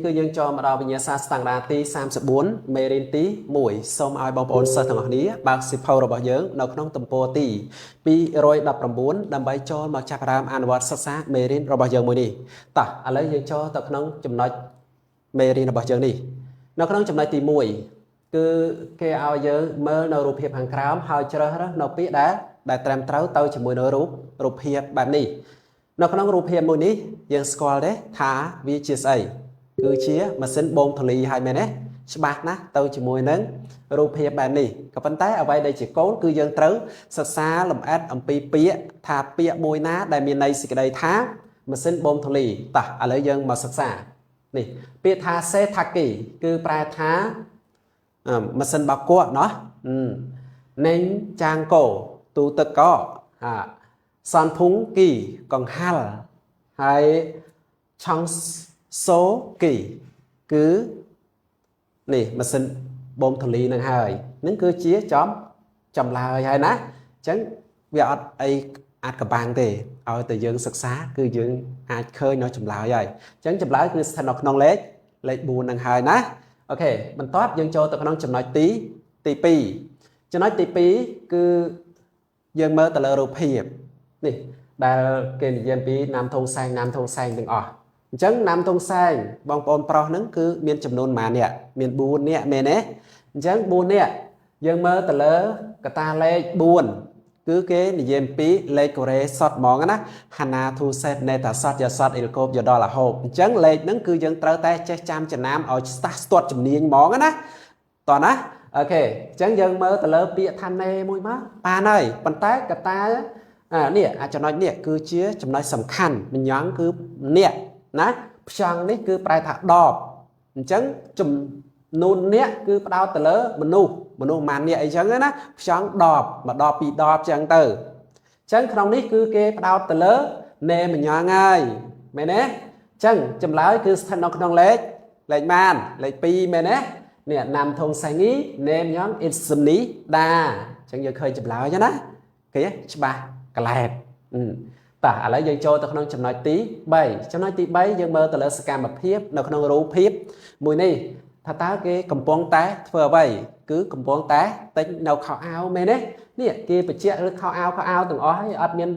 គឺយើងចូលមកដល់វិញ្ញាសាស្តង់ដារទី34មេរៀនទី1សូមឲ្យបងប្អូនសិស្សទាំងអស់គ្នាបើកសៀវភៅរបស់យើងនៅក្នុងទំព័រទី219ដើម្បីចូលមកចាប់ផ្ដើមអនុវត្តសិក្សាមេរៀនរបស់យើងមួយនេះតោះឥឡូវយើងចូលទៅក្នុងចំណុចមេរៀនរបស់យើងនេះនៅក្នុងចំណុចទី1គឺគេឲ្យយើងមើលនៅរូបភាពខាងក្រោមហើយជ្រើសរើសនៅពាក្យដែលត្រឹមត្រូវទៅជាមួយនៅរូបភាពបែបនេះនៅក្នុងរូបភាពមួយនេះយើងស្គាល់ទេថាវាជាស្អីគឺជាម៉ាស៊ីនបូមធូលីហើយមែនទេច្បាស់ណាស់ទៅជាមួយនឹងរូបភាពបែបនេះក៏ប៉ុន្តែអ្វីដែលជាគោលគឺយើងត្រូវសិក្សាលម្អិតអំពីពាក្យថាពាក្យមួយណាដែលមានន័យសេចក្តីថាម៉ាស៊ីនបូមធូលីតោះឥឡូវយើងមកសិក្សានេះពាក្យថាសេថាគីគឺប្រែថាម៉ាស៊ីនបោកគក់ណោះនេងចាងកោទូទឹកកកអាសនភុងគីកង្ហាល់ហើយឆង់សូគីគឺនេះម៉ាស៊ីនបូមធូលីនឹងហើយនឹងគឺជាចំចម្លើយហើយណាអញ្ចឹងវាអត់អីអាចកបាំងទេឲ្យតែយើងសិក្សាគឺយើងអាចឃើញនៅចម្លើយហើយអញ្ចឹងចម្លើយគឺស្ថិតនៅក្នុងលេខ4នឹងហើយណាអូខេបន្ទាប់យើងចូលទៅក្នុងចំណុចទី2ចំណុចទី2គឺយើងមើលទៅលើរូបភាពនេះដែលគេនិយាយអំពីណាំធុងសែងណាំធុងសែងទាំងអស់អញ្ចឹងណាំធុងសែងបងប្អូនប្រុសហ្នឹងគឺមានចំនួនប៉ុន្មាននាក់មាន4នាក់មែនទេអញ្ចឹង4នាក់យើងមើលទៅលើកតាលេខ4គឺគេនិយាយអំពីលេខកូរ៉េសុតហ្មងណាហាណាធូសេតនេតាសតយ៉ាសតអ៊ីលកូបយដល់អាហូបអញ្ចឹងលេខហ្នឹងគឺយើងត្រូវតែចេះចាំចំណាំឲ្យស្តាស់ស្ទាត់ជំនាញហ្មងណាតោះណាអូខេអញ្ចឹងយើងមើលទៅលើពាក្យថាណេមួយមកបានហើយប៉ុន្តែកតានេះអាចំណុចនេះគឺជាចំណុចសំខាន់មញ៉ងគឺអ្នកណាផ្ចង់នេះគឺប្រែថាដបអញ្ចឹងចំនួនអ្នកគឺផ្ដោតទៅលើមនុស្សមនុស្សម៉ានអ្នកអីចឹងណាផ្ចង់ដបមួយដបពីរដបចឹងទៅអញ្ចឹងក្នុងនេះគឺគេផ្ដោតទៅលើណេមញ៉ងហើយមែនទេអញ្ចឹងចម្លើយគឺស្ថិតនៅក្នុងលេខម៉ានលេខ2មែនទេនេះណាំធុងសែងីណេមញ៉ងអ៊ីសមនីដាអញ្ចឹងយើងឃើញចម្លើយណាឃើញច្បាស់កលែតតោះឥឡូវយើងចូលទៅក្នុងចំណុចទី3ចំណុចទី3យើងមើលទៅលើសកម្មភាពនៅក្នុងរូបភាពមួយនេះថាតើគេកំពុងតែធ្វើអ្វីគឺកំពុងតែទិញនៅខោអាវមែនទេនេះគេបញ្ជាក់ឬខោអាវខោអាវទាំងអស់ហើយអត់មាន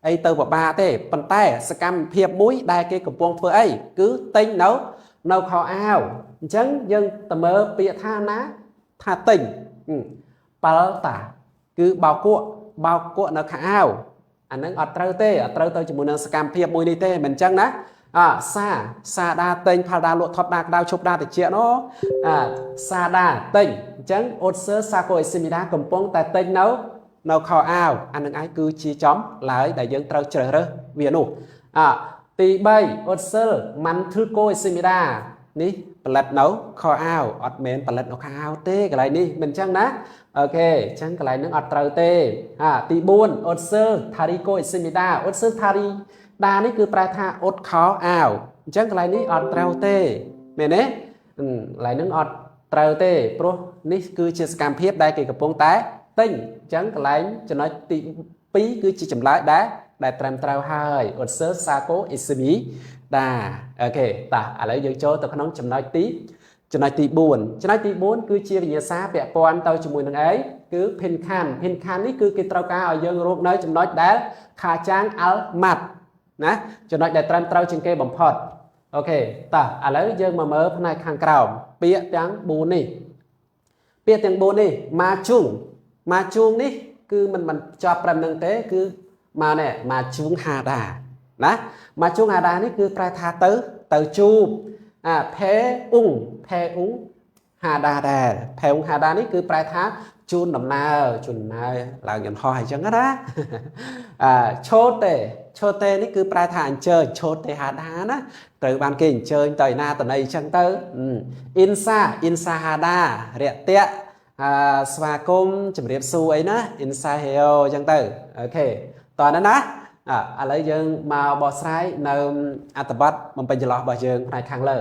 អីទៅពិបាកទេប៉ុន្តែសកម្មភាពមួយដែលគេកំពុងធ្វើអីគឺទិញនៅខោអាវអញ្ចឹងយើងទៅមើលពាក្យថាណាថាទិញប៉ាល់តាគឺបោកគក់បោកគក់នៅខោអាវអានឹងអត់ត្រូវទេអត់ត្រូវទៅជាមួយនឹងសកម្មភាពមួយនេះទេមិនអញ្ចឹងណាអាសាសាដាទិញផលដាលក់ថប់ដាក្តៅឈប់ដាតិចណូអាសាដាទិញអញ្ចឹងអូតសឺសាកូអេស៊ីមីដាកំពុងតែទិញនៅខោអាវអានឹងឯងគឺជាចំឡើយដែលយើងត្រូវជ្រើសរើសវានោះអាទី3អូតសឺម៉ាន់ធឺកូអេស៊ីមីដានេះផលិតនៅខោអាវអត់មែនផលិតនៅខោអាវទេកន្លែងនេះមិនអញ្ចឹងណាអូខេអញ្ចឹងកន្លែងហ្នឹងអត់ត្រូវទេអាទី4អូតសឺថារីកូអេស៊ីមីដាអូតសឺថារីដានេះគឺប្រែថាអ៊ុតខោអាវអញ្ចឹងកន្លែងនេះអត់ត្រូវទេមែនទេកន្លែងហ្នឹងអត់ត្រូវទេព្រោះនេះគឺជាសកម្មភាពដែលគេកំពុងតែទិញអញ្ចឹងកន្លែងចំណុចទី2គឺជាចម្លើយដែលត្រឹមត្រូវហើយអ៊ុតសឺសាកូអ៊ីស៊ីមីដាអូខេតោះឥឡូវយើងចូលទៅក្នុងចំណុចទី4ចំណុចទី4គឺជាវិញ្ញាសាពាក់ព័ន្ធទៅជាមួយនឹងអីគឺភិនខានភិនខាននេះគឺគេត្រូវការឲ្យយើងរកនៅចំណុចដែលខាចាងអាល់ម៉ាត់ណាចំណុចដែលត្រឹមត្រូវជាងគេបំផុតអូខេតោះឥឡូវយើងមកមើលផ្នែកខាងក្រោមពាក្យទាំង4នេះពាក្យទាំង4នេះម៉ាជុងម៉ាជុងនេះគឺមិនចប់ត្រឹមនឹងទេគឺមកនេះម៉ាជុងហាដាណាម៉ាជុងហាដានេះគឺប្រែថាទៅជួបអាផេអ៊ុងផេអ៊ុងហាដាដែរផេអ៊ុងហាដានេះគឺប្រែថាជូនដំណើរជូនដំណើរឡើងយន្តហោះអញ្ចឹងណាអាឆូតេឆូតេនេះគឺប្រែថាអញ្ជើញឆូតេហាដាណាត្រូវបានគេអញ្ជើញទៅឯណាទៅណីអញ្ចឹងទៅអ៊ីនសាអ៊ីនសាហាដារយៈអាស្វាគមន៍ជំរាបសួរអីណាអ៊ីនសាហេអូអញ្ចឹងទៅអូខេតោះណាឥឡូវយើងមកបកស្រាយនៅអត្ថបទបំពេញចន្លោះរបស់យើងផ្នែកខាងលើ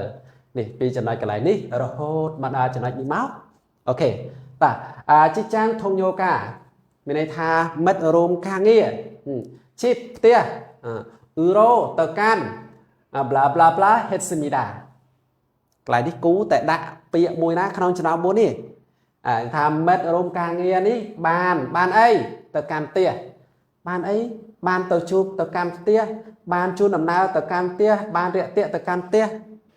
នេះពីចំណុចកន្លែងនេះរហូតមកដល់ចំណុចនេះមកអូខេបាទអាជីចាងធំញោកាមានន័យថាមិត្តរួមការងារជីបផ្ទះអ៊ឺរ៉ូទៅកាន់ប្លាប្លាប្លាហេតសមីដា កន្លែងនេះគូតែដាក់ពាក្យមួយណាក្នុងចំណោម4នេះថាមិត្តរួមការងារនេះបានបានអីទៅកាន់ផ្ទះបានអីបានទៅជួបទៅកាន់ផ្ទះបានជូនដំណើរទៅកាន់ផ្ទះបានរាក់ទាក់ទៅកាន់ផ្ទះ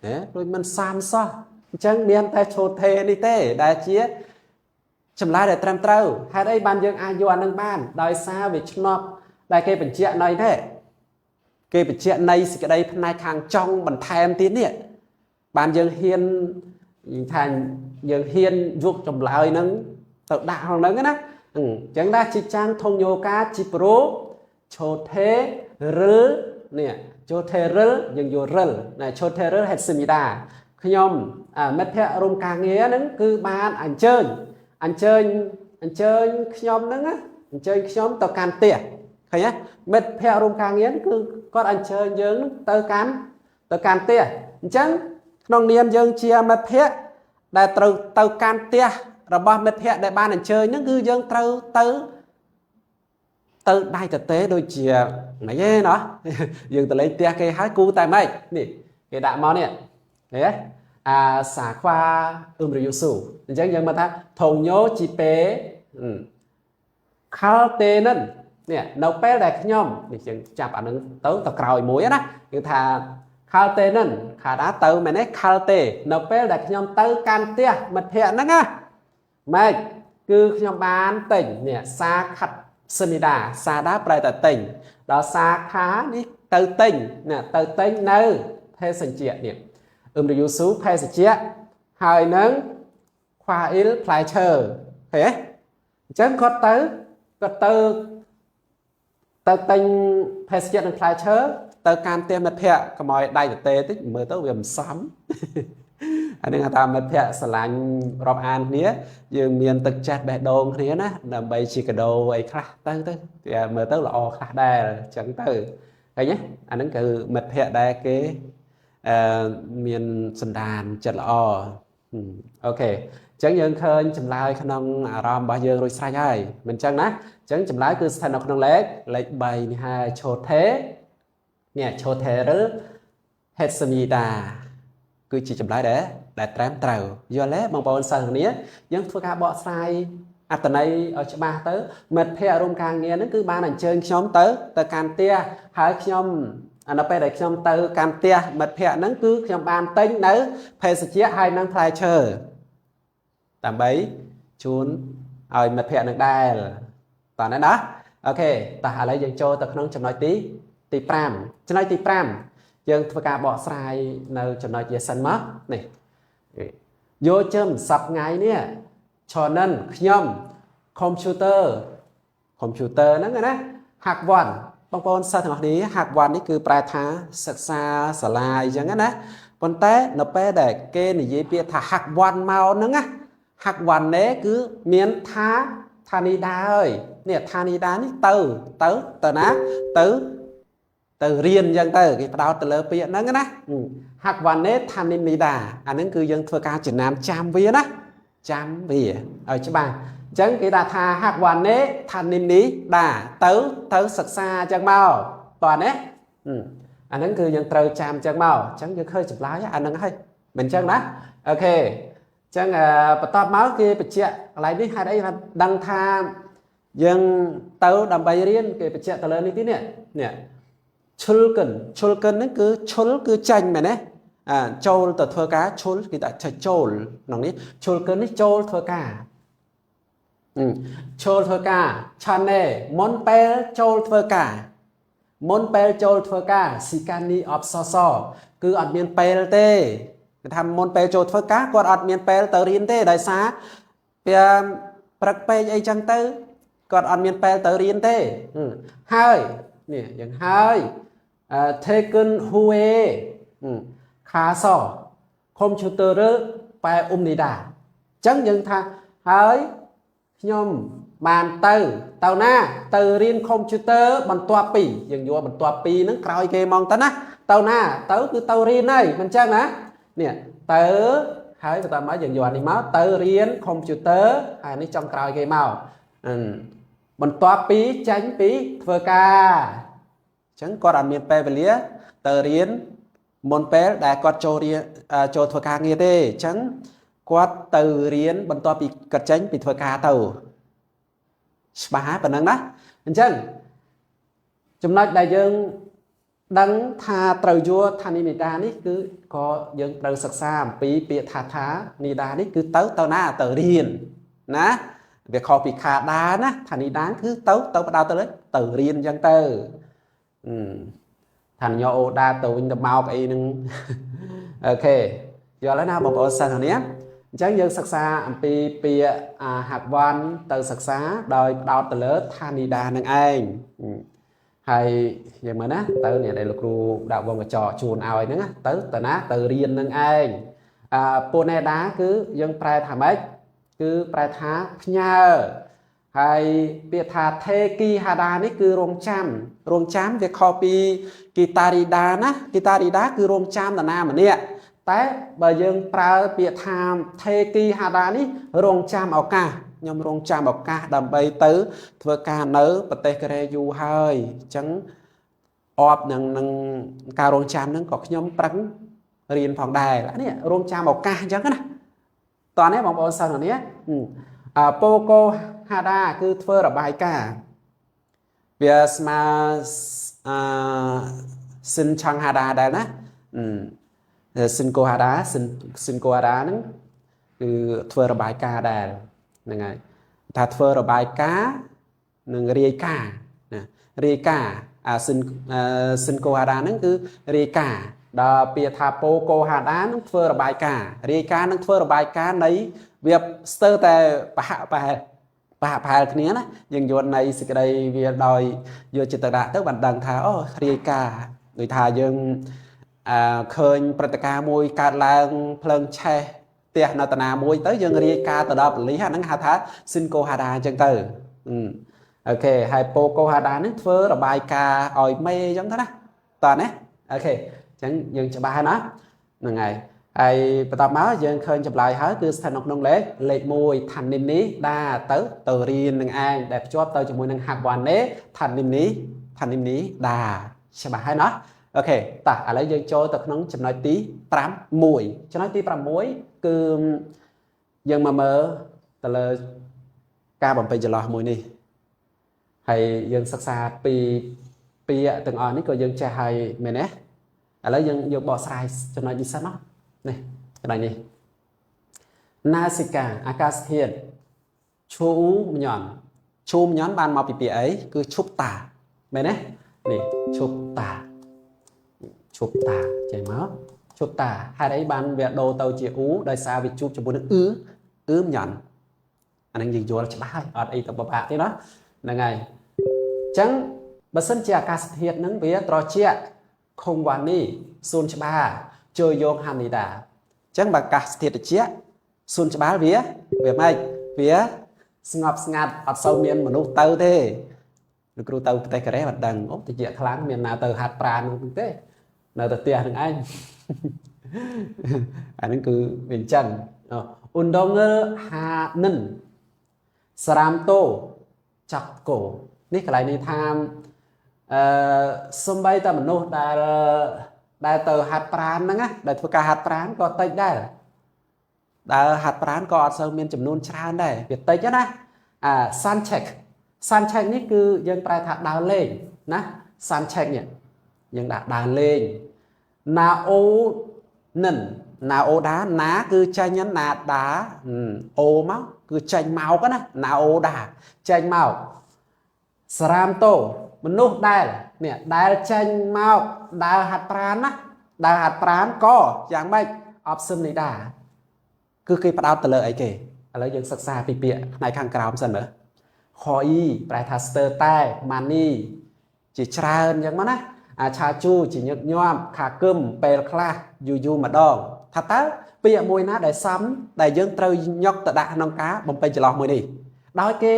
ហ៎ដូចមិនសាមសោះអញ្ចឹងមានតែឈោថេនេះទេដែលជាចម្លើយដែលត្រឹមត្រូវហេតុអីបានយើងអាចយកអានឹងបានដោយសារវាឆ្នប់ដែលគេបញ្ជាក់នៅទេគេបញ្ជាក់នៃសេចក្តីផ្នែកខាងចុងបន្ថែមទៀតនេះបានយើងហ៊ានថាយើងហ៊ានយកចម្លើយហ្នឹងទៅដាក់ក្នុងហ្នឹងណាអញ្ចឹងដែរជីចាំងធុងយោកាជីប្រូឆូថេរិលនេះឆូថេរិលយើងយករិលណាឆូថេរិលហេតសិមីដាខ្ញុំមិត្តភ័ក្តិរួមការងារហ្នឹងគឺបានអញ្ជើញអញ្ជើញអញ្ជើញខ្ញុំហ្នឹងណាអញ្ជើញខ្ញុំទៅកាន់ផ្ទះឃើញទេមិត្តភ័ក្តិរួមការងារគឺគាត់អញ្ជើញយើងទៅកាន់ផ្ទះអញ្ចឹងក្នុងនាមយើងជាមិត្តភ័ក្តិដែលត្រូវទៅកាន់ផ្ទះរបស់មិត្តភ័ក្តិដែលបានអញ្ជើញហ្នឹងគឺយើងត្រូវទៅដៃតទេដូចជាម៉េចទេណោះយើងទៅលេងផ្ទះគេហើយគូតែម៉េចនេះគេដាក់មកនេះឃើញទេអាសាខ្វាអ៊ឹមរយូស៊ូអញ្ចឹងយើងមកថាថងញោជីពេខាល់តេនិននេះនៅពេលដែលខ្ញុំនេះយើងចាប់អានឹងទៅក្រោយមួយណាគឺថាខាល់តេនិនខាដាទៅមែនទេខាល់តេនៅពេលដែលខ្ញុំទៅកាន់ផ្ទះមិត្តភ័ក្តិហ្នឹងណាម៉េចគឺខ្ញុំបានទិញនេះសាខាត់សិនីដាសាដាប្រែតែទិញដល់សាខានេះទៅទិញណាទៅទិញនៅភេសជ្ជៈនេះអ៊ឹមរយូស៊ូភេសជ្ជៈហើយនឹងខ្វាអ៊ីលផ្លែឈើឃើញទេអញ្ចឹងគាត់ទៅទិញភេសជ្ជៈនិងផ្លែឈើទៅកាន់ផ្ទះមិត្តភ័ក្តិកុំឲ្យដៃទទេតិចមើលទៅវាមិនសមអានេះថាមិត្តភ័ក្តិស្រឡាញ់រាប់អានគ្នាយើងមានទឹកចិត្តបេះដូងគ្នាណាដើម្បីជាកាដូអីខ្លះទៅវាមើលទៅល្អខ្លះដែរអញ្ចឹងទៅឃើញទេអាហ្នឹងគឺមិត្តភ័ក្តិដែលគេមានសន្តានចិត្តល្អអូខេអញ្ចឹងយើងឃើញចម្លើយក្នុងអារម្មណ៍របស់យើងរួចស្រេចហើយមិនអញ្ចឹងណាអញ្ចឹងចម្លើយគឺស្ថិតនៅក្នុងលេខ3នេះហើយឆូថេនេះឆូថេឬហេតសមីដាគឺជាចម្លើយដែលត្រឹមត្រូវយល់ទេបងប្អូនសិស្សគ្នាយើងធ្វើការបកស្រាយអត្ថន័យឲ្យច្បាស់ទៅមិត្តភ័ក្តិរួមការងារហ្នឹងគឺបានអញ្ជើញខ្ញុំទៅកាន់ផ្ទះហើយខ្ញុំនៅពេលដែលខ្ញុំទៅកាន់ផ្ទះមិត្តភ័ក្តិហ្នឹងគឺខ្ញុំបានទិញនៅភេសជ្ជៈហើយនិងផ្លែឈើដើម្បីជូនឲ្យមិត្តភ័ក្តិនឹងដែរតោះណាអូខេតោះឥឡូវយើងចូលទៅក្នុងចំណុចទី5ចំណុចទី5យើងធ្វើការបកស្រាយនៅចំណុចយេសិនមកនេះយោជឹមសប្ថ្ងៃនេះឆនិនខ្ញុំកុំព្យូទ័រហ្នឹងណាហាក់វ៉ាន់បងប្អូនសិស្សទាំងអស់គ្នាហាក់វ៉ាន់នេះគឺប្រែថាសិក្សាសាលាអីចឹងណាប៉ុន្តែនៅពេលដែលគេនិយាយពាក្យថាហាក់វ៉ាន់មកហ្នឹងណាហាក់វ៉ាន់នេះគឺមានថានីដាអើយនេះថានីដានេះទៅទៅណាទៅរៀនអញ្ចឹងទៅគេផ្ដោតទៅលើពាក្យហ្នឹងណាហាក់វ៉ាន់នេះថានីមីដាអាហ្នឹងគឺយើងធ្វើការចំណាំចាំវាណាចាំវាឲ្យច្បាស់អញ្ចឹងគេដាក់ថាហាក់វ៉ាន់នេះថានីមីដាទៅសិក្សាអញ្ចឹងមកតោះណាអាហ្នឹងគឺយើងត្រូវចាំអញ្ចឹងមកអញ្ចឹងយើងឃើញចម្លើយអាហ្នឹងហើយមិនអញ្ចឹងណាអូខេអញ្ចឹងបន្ទាប់មកគេបញ្ជាក់កន្លែងនេះហេតុអីបានដឹងថាយើងទៅដើម្បីរៀនគេបញ្ជាក់ទៅលើនេះទីនេះនេះឈុលកិនឈុលកិនហ្នឹងគឺឈុលគឺចាញ់មែនទេចូលទៅធ្វើការឈុលគេដាក់ចូលក្នុងនេះឈុលកិននេះចូលធ្វើការចូលធ្វើការឆានេមុនពេលចូលធ្វើការមុនពេលចូលធ្វើការស៊ីកានីអបសសគឺអត់មានពេលទេគេថាមុនពេលចូលធ្វើការគាត់អត់មានពេលទៅរៀនទេដោយសារពេលព្រឹកពេកអីចឹងទៅគាត់អត់មានពេលទៅរៀនទេហើយនេះយ៉ាងហើយ taken huê ខាស computer បែអ៊ុំនីដាអញ្ចឹងយើងថាហើយខ្ញុំបានទៅណាទៅរៀនកុំព្យូទ័របន្ទាប់ពីយើងយកបន្ទាប់ពីហ្នឹងក្រោយគេហ្មងទៅណាទៅណាទៅគឺទៅរៀនហើយមិនអញ្ចឹងណានេះទៅហើយបន្តមកយើងយកអានេះមកទៅរៀនកុំព្យូទ័រហើយនេះចុងក្រោយគេមកបន្ទាប់ពីចេញពីធ្វើការអញ្ចឹងគាត់អត់មានពេលវេលាទៅរៀន មុនពេលដែលគាត់ចូលរៀនចូលធ្វើការងារទេអញ្ចឹងគាត់ទៅរៀនបន្ទាប់ពីគាត់ចេញពីធ្វើការទៅច្បាស់ហើយប៉ុណ្ណឹងណាអញ្ចឹងចំណុចដែលយើងដឹងថាត្រូវយល់ថានិមិតានេះគឺក៏យើងត្រូវសិក្សាអំពីពាក្យថាថានីដានេះគឺទៅណាទៅរៀនណាវាខុសពីខាដាណាថានីដាគឺទៅបដៅទៅលើទៅរៀនអញ្ចឹងទៅថាញអូដាទៅវិញទៅមកអីហ្នឹងអូខេយល់ហើយណាបងប្អូនសិស្សទាំងនេះអញ្ចឹងយើងសិក្សាអំពីពាក្យហាក់វ៉ាន់ទៅសិក្សាដោយផ្ដោតទៅលើថានីដានឹងឯងហើយយើងមើលណាទៅនេះដែលលោកគ្រូដាក់វងកញ្ចក់ជូនឲ្យហ្នឹងណាទៅណាទៅរៀននឹងឯងអឺពូណេដាគឺយើងប្រែថាម៉េចគឺប្រែថាផ្ញើហើយពាក្យថាថេគីហាដានេះគឺរងចាំរងចាំវាខុសពីគីតារីដាណាគីតារីដាគឺរងចាំនរណាម្នាក់តែបើយើងប្រើពាក្យថាថេគីហាដានេះរងចាំឱកាសខ្ញុំរងចាំឱកាសដើម្បីទៅធ្វើការនៅប្រទេសកូរ៉េយូរហើយអញ្ចឹងអបនឹងការរងចាំហ្នឹងក៏ខ្ញុំប្រឹងរៀនផងដែរនេះរងចាំឱកាសអញ្ចឹងណាតោះនេះបងប្អូនសិស្សនេះប៉ូកូហាដាគឺធ្វើរបាយការណ៍វាស្មើអឺសិនឆាំងហាដាដែរណាសិនកូហាដាសិនកូហាដាហ្នឹងគឺធ្វើរបាយការណ៍ដែរហ្នឹងហើយថាធ្វើរបាយការណ៍និងរាយការណ៍ណារាយការណ៍អាសិនកូហាដាហ្នឹងគឺរាយការណ៍ដល់ពាក្យថាប៉ូកូហាដានឹងធ្វើរបាយការណ៍រាយការណ៍នឹងធ្វើរបាយការណ៍នៃវាស្ទើរតែប្រហាក់ប្រហែលគ្នាណាយើងយល់នៃសេចក្តីវាដោយយកចិត្តទុកដាក់ទៅបានដឹងថាអូរាយការណ៍ដូចថាយើងឃើញព្រឹត្តិការណ៍មួយកើតឡើងភ្លើងឆេះផ្ទះនៅតាណាមួយទៅយើងរាយការណ៍ទៅដល់ប៉ូលីសអាហ្នឹងហៅថាស៊ីនកូហាដាអញ្ចឹងទៅអូខេហើយប៉ូកូហាដាហ្នឹងធ្វើរបាយការណ៍ឲ្យមេអញ្ចឹងទៅណាតោះណាអូខេអញ្ចឹងយើងច្បាស់ហើយណាហ្នឹងហើយហើយបន្ទាប់មកយើងឃើញចម្លើយហើយគឺស្ថិតនៅក្នុងលេខ1ឋានិននេះដាទៅរៀននឹងឯងដែលភ្ជាប់ទៅជាមួយនឹងហាក់វ៉ាណេឋានិននេះឋានិននេះដាច្បាស់ហើយណាអូខេតោះឥឡូវយើងចូលទៅក្នុងចំណុចទី6ចំណុចទី6គឺយើងមកមើលទៅលើការបំពេញចន្លោះមួយនេះហើយយើងសិក្សាពីពាក្យទាំងអស់នេះក៏យើងចេះហើយមែនទេឥឡូវយើងយកបកស្រាយចំណុចនេះសិនណានេះចំណុចនេះណាសិកាអាកាសធាតុឈូមញ៉ន់ឈូមញ៉ន់បានមកពីពាក្យអីគឺឈប់តាមែនទេនេះឈប់តាឈប់តាចេញមកឈប់តាហេតុអីបានវាដូរទៅជាអ៊ូដោយសារវាជួបជាមួយនឹងអឺអឺមញ៉ន់អានឹងយើងយល់ច្បាស់ហើយអត់អីទៅពិបាកទេណាហ្នឹងហើយអញ្ចឹងបើសិនជាអាកាសធាតុហ្នឹងវាត្រជាក់ខុងវ៉ានីសួនច្បារជយោងហានីដាអញ្ចឹងបើអាកាសធាតុត្រជាក់សួនច្បារវាម៉េចវាស្ងប់ស្ងាត់អត់សូវមានមនុស្សទៅទេលោកគ្រូទៅប្រទេសកូរ៉េមិនដឹងអូត្រជាក់ខ្លាំងមានណាទៅហាត់ប្រាណនោះទេនៅតែផ្ទះនឹងឯងអាហ្នឹងគឺវាអញ្ចឹងអ៊ុនដងហានិនស្រាមតូចាក់កោនេះកន្លែងនេះថាអឺសំបីតែមនុស្សដែលទៅហាត់ប្រាណហ្នឹងណាដែលធ្វើការហាត់ប្រាណក៏តិចដែរដើរហាត់ប្រាណក៏អត់សូវមានចំនួនច្រើនដែរវាតិចណាអា suncheck suncheck នេះគឺយើងប្រែថាដើរលេងណា suncheck នេះយើងដាក់ដើរលេងណាអូនិនណាអូដាណាគឺចេញណាដាអូមកគឺចេញមកណាណាអូដាចេញមកស្រាមតោមនុស្សដែលនេះដែលចេញមកដើរហាត់ប្រាណណាដើរហាត់ប្រាណក៏យ៉ាងម៉េចអបសឹមនីដាគឺគេផ្ដោតទៅលើអីគេឥឡូវយើងសិក្សាពីពាក្យផ្នែកខាងក្រោមសិនមើលខអ៊ីប្រែថាស្ទើរតែម៉ានីជាច្រើនអញ្ចឹងមកណាអាឆាជូជាញឹកញាប់ខាគឹមពេលខ្លះយូរយូរម្ដងថាតើពាក្យមួយណាដែលសមដែលយើងត្រូវញុកទៅដាក់ក្នុងការបំពេញចន្លោះមួយនេះដោយគេ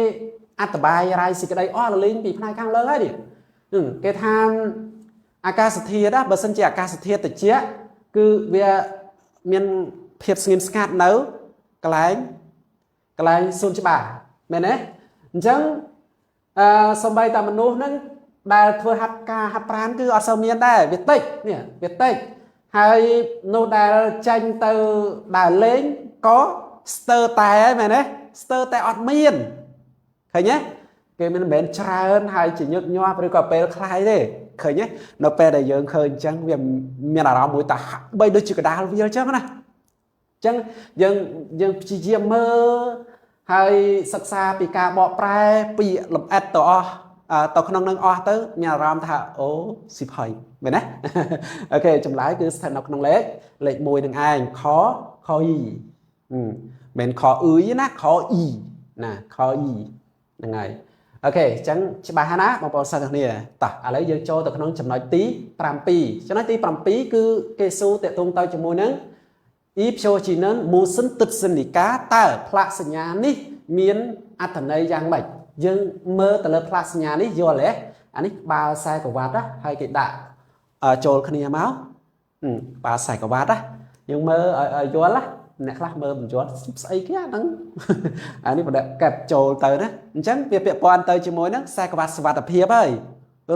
អត្ថបាយរាយសេចក្តីអស់រលីងពីផ្នែកខាងលើហើយនេះគេថាអាកាសធាតុណាបើសិនជាអាកាសធាតុត្រជាក់គឺវាមានភាពស្ងៀមស្ងាត់នៅកន្លែងសួនច្បារមែនទេអញ្ចឹងអឺសំបីតាមនុស្សហ្នឹងដែលធ្វើហាត់ការហាត់ប្រាណគឺអត់សូវមានដែរវាតិចនេះវាតិច ហើយនោះដែលចាញ់ទៅដើរលេងក៏ស្ទើរតែហើយមែនទេស្ទើរតែអត់មានឃើញទេគេមិនមែនច្រើនហើយជាញឹកញាប់ឬក៏ពេលខ្លៃទេឃើញទេនៅពេលដែលយើងឃើញអញ្ចឹងវាមានអារម្មណ៍មួយតាហាក់បីដូចជាកដាលវាអញ្ចឹងណាអញ្ចឹងយើងព្យាយាមមើលហើយសិក្សាពីការបកប្រែពាក្យលម្អិតទៅអស់ទៅក្នុងនឹងអស់ទៅមានអារម្មណ៍ថាអូស៊ីភ័យមែនទេអូខេចម្លើយគឺស្ថិតនៅក្នុងលេខ1នឹងឯងខខអ៊ីមិនខអ៊ីណាខអ៊ីណាខអ៊ីហ្នឹងហើយអូខេអញ្ចឹងច្បាស់ណាបងប្អូនសិស្សទាំងគ្នាតោះឥឡូវយើងចូលទៅក្នុងចំណុចទី7ចំណុចទី7គឺគេសួរតេតងទៅជាមួយនឹងអ៊ីព្យូជីនិនមូសិនទឹកសិនិកាតើផ្លាកសញ្ញានេះមានអត្ថន័យយ៉ាងម៉េចយើងមើលទៅលើផ្លាកសញ្ញានេះយល់ទេអានេះក្បាលខ្សែក្រវ៉ាត់ណាហើយគេដាក់ចូលគ្នាមកក្បាលខ្សែក្រវ៉ាត់ណាយើងមើលឲ្យយល់ណាអ្នកខ្លះមើលមិនយល់ស្អីគេអាហ្នឹងអានេះបណ្ឌកែបចូលទៅណាអញ្ចឹងវាពាក់ព័ន្ធទៅជាមួយនឹងខ្សែក្រវ៉ាត់សុវត្ថិភាពហើយ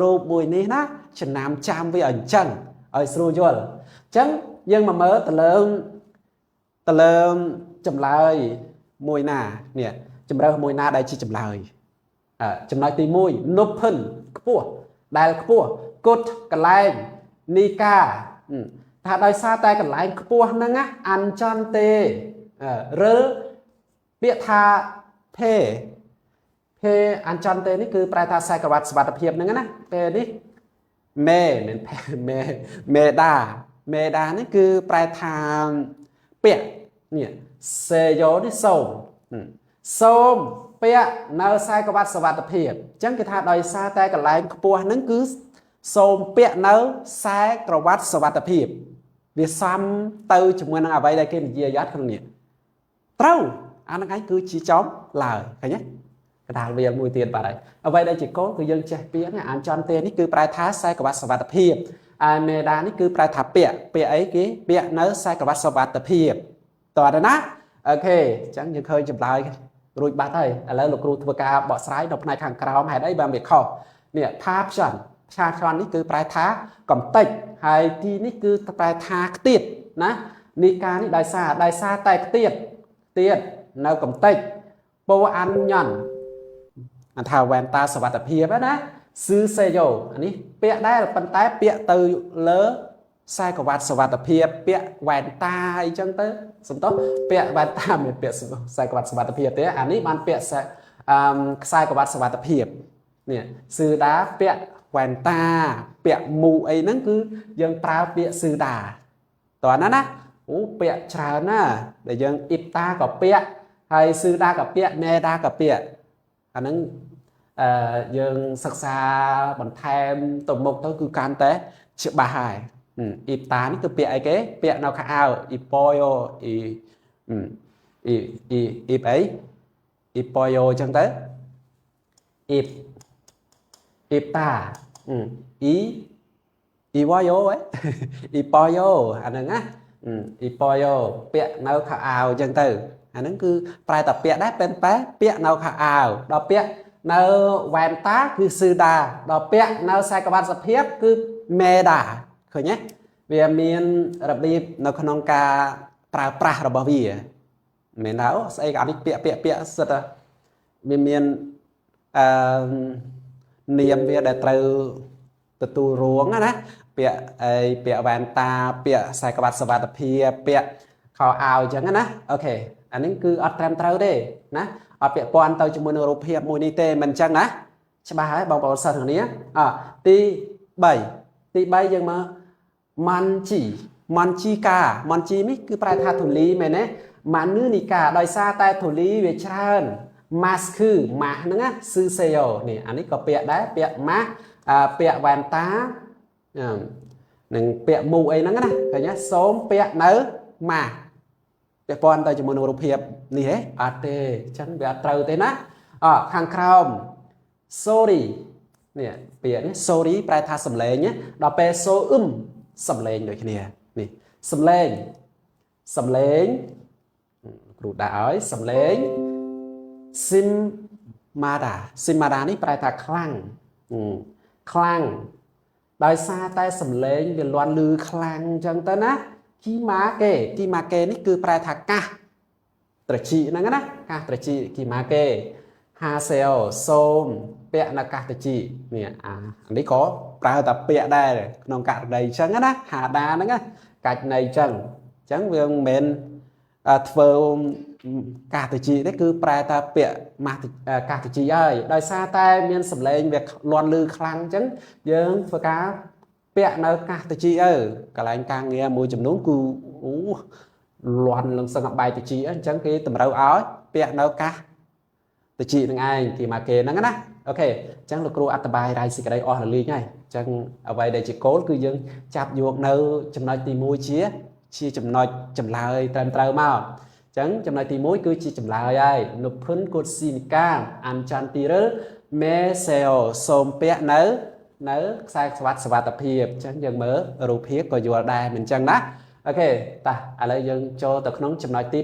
រូបមួយនេះណាចំណាំចាំវាឲ្យអញ្ចឹងឲ្យស្រួលយល់អញ្ចឹងយើងមកមើលទៅលើចម្លើយមួយណានេះជំរើសមួយណាដែលជាចម្លើយចំណុចទី1នុភិនខ្ពស់ដែលខ្ពស់គុតកន្លែងនីកាថាដោយសារតែកន្លែងខ្ពស់ហ្នឹងណាអានចន់ទេរិលពាក្យថាភេភេអានចន់ទេនេះគឺប្រែថាខ្សែក្រវ៉ាត់សុវត្ថិភាពហ្នឹងណាពេលនេះមេមិនមេមេដាមេដានេះគឺប្រែថាពាក្យនេះសេយោនេះសូមសូមពាក្យនៅខ្សែក្រវ៉ាត់សុវត្ថិភាពអញ្ចឹងគេថាដោយសារតែកន្លែងខ្ពស់ហ្នឹងគឺសូមពាក្យនៅខ្សែក្រវ៉ាត់សុវត្ថិភាពវាសំទៅជាមួយនឹងអ្វីដែលគេនិយាយអត់ក្នុងនេះត្រូវអាហ្នឹងឯងគឺជាចំឡើយឃើញទេកដាលវាមួយទៀតបាទហើយអ្វីដែលជាគោលគឺយើងចេះពាក្យនេះអានចន់ទេនេះគឺប្រែថាខ្សែក្រវ៉ាត់សុវត្ថិភាពអាមេដានេះគឺប្រែថាពាក្យពាក្យអីគេពាក្យនៅខ្សែក្រវ៉ាត់សុវត្ថិភាពតើណាអូខេអញ្ចឹងយើងឃើញចម្លើយរួចបាត់ហើយឥឡូវលោកគ្រូធ្វើការបកស្រាយនៅផ្នែកខាងក្រោមហេតុអីបានវាខុសនេះផាផ្ចន់ឆាផ្ចន់នេះគឺប្រែថាកំតិចហើយទីនេះគឺប្រែថាខ្ទៀតណានេះការនេះដោយសារតែខ្ទៀតទៀតនៅកំតិចពោអានញ៉ាន់អាថាវ៉ែនតាសវត្ថភាពណាស៊ឺសេយ៉ូអានេះពាក្យដែរប៉ុន្តែពាក្យទៅលើខ្សែក្រវ៉ាត់សវត្ថភាពពាក្យវ៉ែនតាអីចឹងទៅសំទោសពាក្យវ៉ែនតាមិនពាក្យខ្សែក្រវ៉ាត់សវត្ថភាពទេអានេះបានពាក្យខ្សែក្រវ៉ាត់សវត្ថភាពនេះស៊ឺដាពាក្យវ៉ែនតាពាក្យមូអីហ្នឹងគឺយើងប្រើពាក្យស៊ឺដាតោះណាណាអូពាក្យច្រើនណាដែលយើងអ៊ីបតាក៏ពាក្យហើយស៊ឺដាក៏ពាក្យមេដាក៏ពាក្យអាហ្នឹងយើងសិក្សាបន្ថែមទៅមុខទៅគឺកាន់តែច្បាស់ហើយអ៊ីបតានេះគឺពាក្យអីគេពាក្យនៅខោអាវអ៊ីប៉យូអ៊ីអ៊ីអ៊ីអ៊ីបអីអ៊ីប៉យូអញ្ចឹងទៅអ៊ីបអ៊ីបតាអ៊ីអ៊ីវ៉យូហ៎អ៊ីប៉យូអាហ្នឹងណាអ៊ីប៉យូពាក្យនៅខោអាវអញ្ចឹងទៅអាហ្នឹងគឺប្រែតែពាក្យដែរប៉ុន្តែពាក្យនៅខោអាវដល់ពាក្យនៅវ៉ែនតាគឺស៊ឺដាដល់ពាក្យនៅខ្សែក្រវ៉ាត់សភាពគឺមេដាឃើញទេវាមានរបៀបនៅក្នុងការប្រើប្រាស់របស់វាមិនមែនថាអូស្អីក៏អានេះពាក្យពាក្យពាក្យសិតតែវាមានអឺនាមវាដែលត្រូវទទួលរងណាពាក្យអីពាក្យវ៉ែនតាពាក្យខ្សែក្រវ៉ាត់សុវត្ថិភាពពាក្យខោអាវអញ្ចឹងណាអូខេអានេះគឺអត់ត្រឹមត្រូវទេណាអត់ពាក់ព័ន្ធទៅជាមួយនឹងរូបភាពមួយនេះទេមិនអញ្ចឹងណាច្បាស់ហើយបងប្អូនសិស្សទាំងនេះអទី3ទី3យើងមកម៉ាន់ជីម៉ាន់ជីកាម៉ាន់ជីនេះគឺប្រែថាធូលីមែនទេម៉ានឺនីកាដោយសារតែធូលីវាច្រើនម៉ាស់គឺម៉ាស់ហ្នឹងណាស៊ឺសេយ៉ូនេះអានេះក៏ពាក្យដែរពាក្យម៉ាស់ពាក្យវ៉ែនតានិងពាក្យមូអីហ្នឹងណាឃើញទេសូមពាក្យនៅម៉ាស់ពាក់ព័ន្ធទៅជាមួយនឹងរូបភាពនេះហ៎អត់ទេអញ្ចឹងវាអត់ត្រូវទេណាអខាងក្រោម sorry នេះពាក្យនេះ sorry ប្រែថាសំឡេងដល់ពេល so អឹមសំឡេងដូចគ្នានេះសំឡេងសំឡេងគ្រូដាក់ឲ្យសំឡេង sim ម៉ាដាស៊ីម៉ាដានេះប្រែថាខ្លាំងខ្លាំង ដោយសារតែសំឡេងវាលាន់លឺខ្លាំងអញ្ចឹងទៅណាគីម៉ាកេគីម៉ាកេនេះគឺប្រែថាកាសត្រចៀកហ្នឹងណាកាសត្រចៀកគីម៉ាកេហាសេអូសូមពាក់នៅកាសត្រចៀកនេះអានេះក៏ប្រើតែពាក់ដែរក្នុងករណីអញ្ចឹងណាហាដាហ្នឹងណាកាច់ន័យអញ្ចឹងអញ្ចឹងវាមិនមែនធ្វើកាសត្រចៀកទេគឺប្រែថាពាក្យម៉ាស់កាសត្រចៀកហើយដោយសារតែមានសម្លេងវាលាន់លឺខ្លាំងអញ្ចឹងយើងធ្វើការពាក់នៅកាសត្រចៀកទៅកន្លែងការងារមួយចំនួនគឺអូលាន់លឹងសឹងបែកត្រចៀកអញ្ចឹងគេតម្រូវឲ្យពាក់នៅកាសត្រចៀកនឹងឯងគេមកគេហ្នឹងណាអូខេអញ្ចឹងលោកគ្រូអត្ថបាយរាយសេចក្តីអស់រលីងហើយអញ្ចឹងអ្វីដែលជាគោលគឺយើងចាប់យកនៅចំណុចទី1ជាចំណុចចម្លើយត្រឹមត្រូវមកអញ្ចឹងចំណុចទី1គឺជាចម្លើយហើយនុភុនកូតស៊ីនីកាអានចន្ទទីរិលមេសេអូសូមពាក់នៅខ្សែក្រវ៉ាត់សុវត្ថិភាពអញ្ចឹងយើងមើលរូបភាពក៏យល់ដែរមិនអញ្ចឹងណាអូខេតោះឥឡូវយើងចូលទៅក្នុងចំណុចទី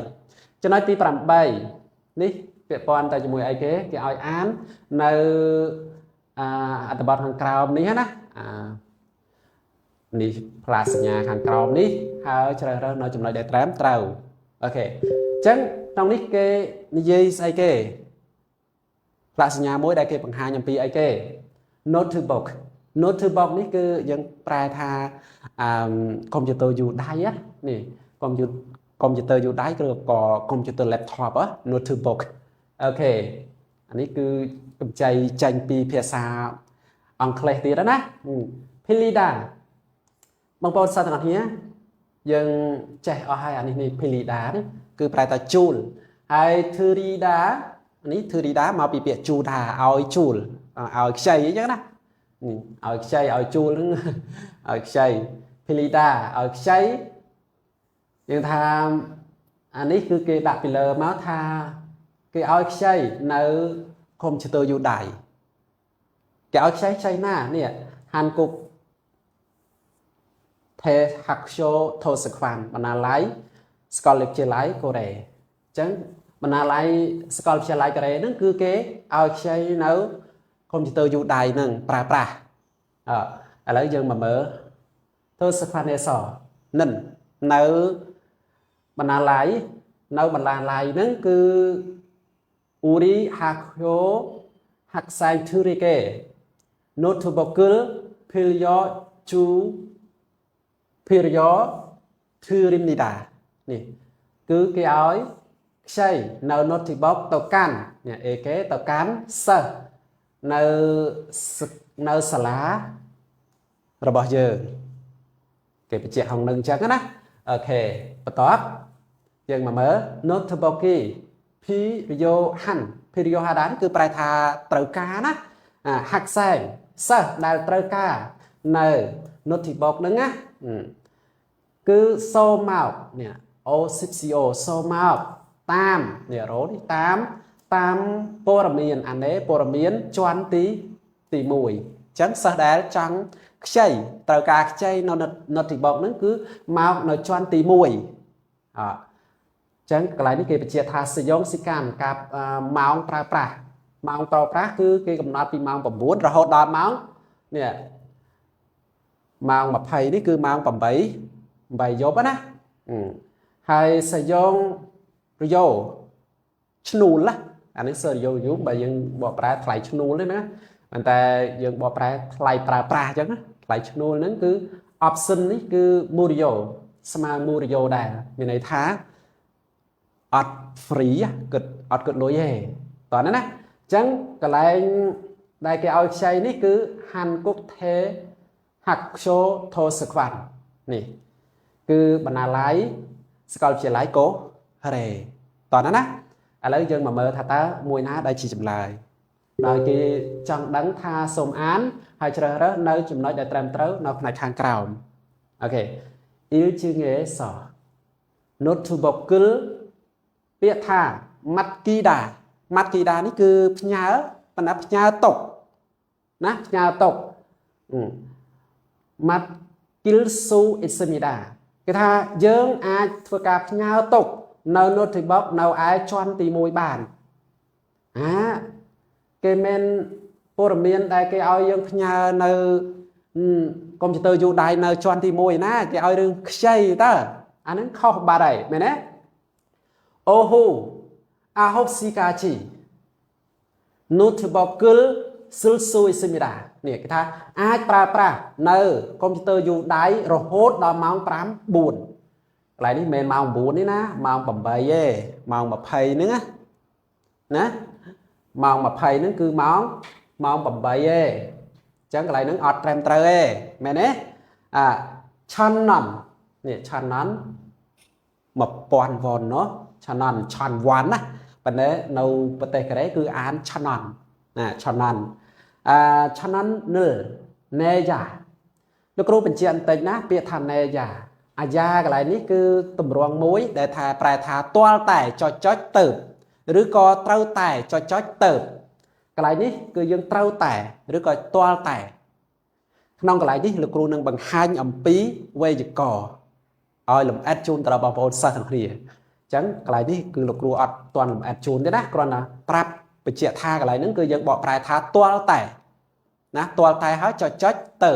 8ចំណុចទី8នេះពាក់ព័ន្ធទៅជាមួយអីគេគេឲ្យអាននៅអត្ថបទខាងក្រោមនេះណានេះផ្លាកសញ្ញាខាងក្រោមនេះហើយជ្រើសរើសនៅចំណុចដែលត្រឹមត្រូវអូខេអញ្ចឹងក្នុងនេះគេនិយាយស្អីគេផ្លាកសញ្ញាមួយដែលគេបង្ហាញអំពីអីគេ notebook notebook នេះគឺយើងប្រែថាកុំព្យូទ័រយូរដៃនេះកុំព្យូទ័រយូរដៃឬក៏កុំព្យូទ័រ laptop notebook អូខេអានេះគឺកម្ចីចេញពីភាសាអង់គ្លេសទៀតណា Pilida បងប្អូនសិស្សទាំងអស់គ្នាយើងចេះអស់ហើយអានេះនេះ Pilida នេះគឺប្រែថាជូលហើយ Thurida នេះ Thurida មកពីពាក្យជូថាឲ្យជូលឲ្យខ្ចីអញ្ចឹងណាឲ្យខ្ចីឲ្យជូលហ្នឹងឲ្យខ្ចី Pilida ឲ្យខ្ចីយើងថាអានេះគឺគេដាក់ពីលើមកថាគេឲ្យខ្ចីនៅកុំព្យូទ័រយូរដៃគេឲ្យខ្ចីខ្ចីណានេះហាន់គុកថេហាក់ឈូថូសខ្វាន់បណ្ណាល័យសាកលវិទ្យាល័យកូរ៉េអញ្ចឹងបណ្ណាល័យសាកលវិទ្យាល័យកូរ៉េហ្នឹងគឺគេឲ្យខ្ចីនៅកុំព្យូទ័រយូរដៃហ្នឹងប្រើប្រាស់ឥឡូវយើងមកមើលថូសខ្វាន់អេសនិននៅបណ្ណាល័យនៅបណ្ណាល័យហ្នឹងគឺអ៊ូរីហាក្យូហាក់សៃធូរីកេ notebook ភីលយ៉ជូភីរយ៉ធឺរីមនីដានេះគឺគេឲ្យខ្ចីនៅ notebook ទៅកាន់នេះអេគេទៅកាន់សិស្សនៅសាលារបស់យើងគេបញ្ជាក់ក្នុងនឹងអញ្ចឹងណាអូខេបន្ទាប់យើងមកមើល notebook ភីរយ៉ូហាន់ភីរយ៉ូហាដានគឺប្រែថាត្រូវការណាហាក់សែងសិស្សដែលត្រូវការនៅ notebook ហ្នឹងណាគឺសូមមកនេះ OCCO សូមមកតាមនេះរ៉ូនេះតាមព័ត៌មានអានេះព័ត៌មានជាន់ទី1អញ្ចឹងសិស្សដែលចង់ខ្ចីត្រូវការខ្ចីនៅ notebook ហ្នឹងគឺមកនៅជាន់ទី1អញ្ចឹងកន្លែងនេះគេបញ្ជាក់ថាសយងសិកម្មការម៉ោងប្រើប្រាស់ម៉ោងប្រើប្រាស់គឺគេកំណត់ពីម៉ោង9រហូតដល់ម៉ោងនេះម៉ោង20នេះគឺម៉ោង8យប់ណាហើយសយងរយោឈ្នួលណាអានេះសរយោយូបើយើងបកប្រែថ្លៃឈ្នួលទេណាប៉ុន្តែយើងបកប្រែថ្លៃប្រើប្រាស់អញ្ចឹងណាថ្លៃឈ្នួលហ្នឹងគឺ option នេះគឺ Murio ស្មើ Murio ដែរមានន័យថាអត់ free គិតអត់គិតលុយទេតោះណាអញ្ចឹងកន្លែងដែលគេឲ្យខ្ចីនេះគឺហាន់គុកថេហាក់ឈូថូសខ្វាន់នេះគឺបណ្ណាល័យសាកលវិទ្យាល័យកូរ៉េតោះណាណាឥឡូវយើងមកមើលថាតើមួយណាដែលជាចម្លើយដោយគេចង់ដឹងថាសូមអានហើយជ្រើសរើសនៅចំណុចដែលត្រឹមត្រូវនៅផ្នែកខាងក្រោមអូខេអ៊ីលជឺងេស notebook ពាក្យថាម៉ាត់គីដាម៉ាត់គីដានេះគឺផ្ញើប៉ុន្តែផ្ញើតុកណាផ្ញើតុកម៉ាត់គីលស៊ូអ៊ីសមីដាគេថាយើងអាចធ្វើការផ្ញើតុកនៅ notebook នៅឯជាន់ទី1បានអាគេមានព័ត៌មានដែលគេឲ្យយើងផ្ញើនៅ កុំព្យូទ័រយូរដៃនៅជាន់ទី1ណាគេឲ្យរឿងខ្ចីតើអាហ្នឹងខុសបាត់ហើយមែនទេអូហ៊ូអាហុកស៊ីកាជី 노트북을 쓸 수 있습니다 នេះគេថាអាចប្រើប្រាស់នៅកុំព្យូទ័រយូរដៃរហូតដល់ម៉ោង5 4កន្លែងនេះមិនមែនម៉ោង9ទេណាម៉ោង8ទេម៉ោង20ហ្នឹងណាណាម៉ោង20ហ្នឹងគឺម៉ោង8ទេអញ្ចឹងកន្លែងហ្នឹងអត់ត្រឹមត្រូវទេមែនទេអាឆាន់ណាន់នេះឆាន់ណាន់1000វ៉ុនណោះឆាន់ណាន់ឆាន់វ៉ាន់ណាប៉ុន្តែនៅប្រទេសកូរ៉េគឺអានឆាន់ណាន់ណាឆាន់ណាន់អាឆាន់ណាន់និលណេយ៉ាលោកគ្រូបញ្ជាក់បន្តិចណាពាក្យថាណេយ៉ាអាយ៉ាកន្លែងនេះគឺតម្រងមួយដែលថាប្រែថាទាល់តែចុចចុចទៅឬក៏ត្រូវតែចុចចុចទៅកន្លែងនេះគឺយើងត្រូវតែឬក៏ទាល់តែក្នុងកន្លែងនេះលោកគ្រូនឹងបង្ហាញអំពីវេយ្យាករណ៍ឲ្យលម្អិតជូនទៅដល់បងប្អូនសិស្សទាំងគ្នាអញ្ចឹងកន្លែងនេះគឺលោកគ្រូអត់ទាន់លម្អិតជូនទេណាគ្រាន់តែប្រាប់បញ្ជាក់ថាកន្លែងហ្នឹងគឺយើងបកប្រែថាទាល់តែណាទាល់តែហើយចុចចុចទៅ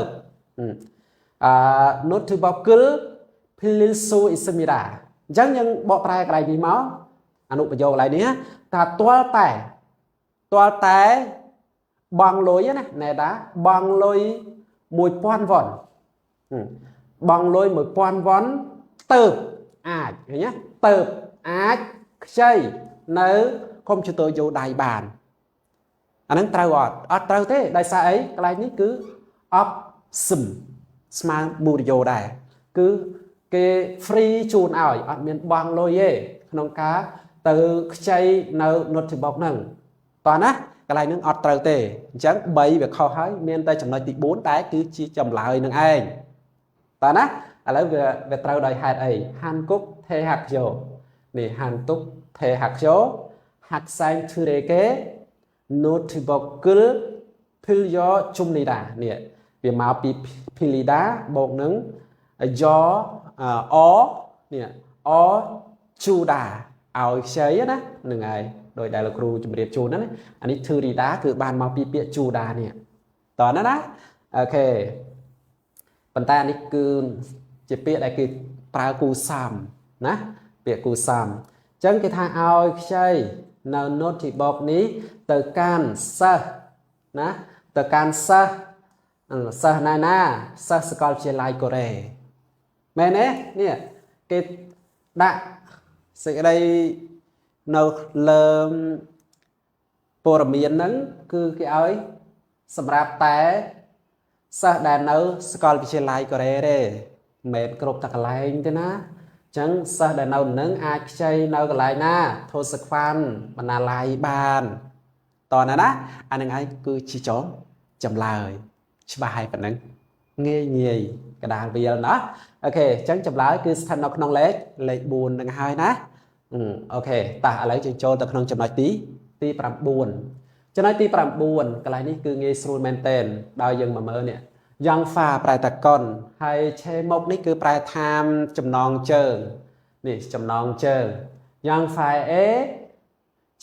អឺ 노트북을 빌릴 수 있습니다 អញ្ចឹងយើងបកប្រែកន្លែងនេះមកអនុប្រយោគកន្លែងនេះថាទាល់តែទាល់តែបង់លុយណាណែតាបង់លុយ1000វ៉ុនបង់លុយ1000វ៉ុនទៅអាចឃើញទេទៅអាចខ្ចីនៅកុំព្យូទ័រយោដៃបានអាហ្នឹងត្រូវអត់អត់ត្រូវទេដោយសារអីកន្លែងនេះគឺ option ស្មើមូរិយោដែរគឺគេ free ជូនឲ្យអត់មានបង់លុយទេក្នុងការទៅខ្ចីនៅ notebook ហ្នឹងតោះណាកន្លែងហ្នឹងអត់ត្រូវទេអញ្ចឹង3វាខុសហើយមានតែចំណុចទី4តែគឺជាចម្លើយនឹងឯងតោះណាឥឡូវវាត្រូវដោយហេតុអី한국 대학교 នេះ 한국 대학교 학생들에게 노트북을 빌려줍니다 នេះវាមកពី 빌리다 បូកនឹងយ៉អនេះអជូដាឲ្យខ្ចីណាហ្នឹងហើយដោយដែលលោកគ្រូជម្រាបជូនហ្នឹងអានេះ 드리다 គឺបានមកពីពាក្យ 주다 នេះតោះណាណា OK ប៉ុន្តែអានេះគឺជាពាក្យដែលគេប្រើគូសំណាពាក្យគូសំអញ្ចឹងគេថាឲ្យខ្ចីនៅ notebook នេះទៅកាន់សិស្សណាទៅកាន់សិស្សសិស្សណាណាសិស្សសាកលវិទ្យាល័យកូរ៉េមែនទេនេះគេដាក់សេចក្តីនៅលើព័ត៌មានហ្នឹងគឺគេឲ្យសម្រាប់តែសិស្សដែលនៅសាកលវិទ្យាល័យកូរ៉េទេមិនមែនគ្រប់តែកន្លែងទេណាអញ្ចឹងសិស្សដែលនៅនឹងអាចខ្ចីនៅកន្លែងណាធោសខ្វាន់បណ្ណាល័យបានតោះណាណាអានឹងឯងគឺជាចងចម្លើយច្បាស់ហើយប៉ុណ្ណឹងងាយងាយកដាលវាលណា OK អញ្ចឹងចម្លើយគឺស្ថិតនៅក្នុងលេខ4នឹងហើយណា OK តោះឥឡូវយើងចូលទៅក្នុងចំណុចទី9ចំណុចទី9កន្លែងនេះគឺងាយស្រួលមែនតែនដោយយើងមកមើលនេះយ៉ាងហ្វាប្រែតាកុនហើយឆេមុកនេះគឺប្រែថាចំណងជើងនេះចំណងជើងយ៉ាងហ្វាអេ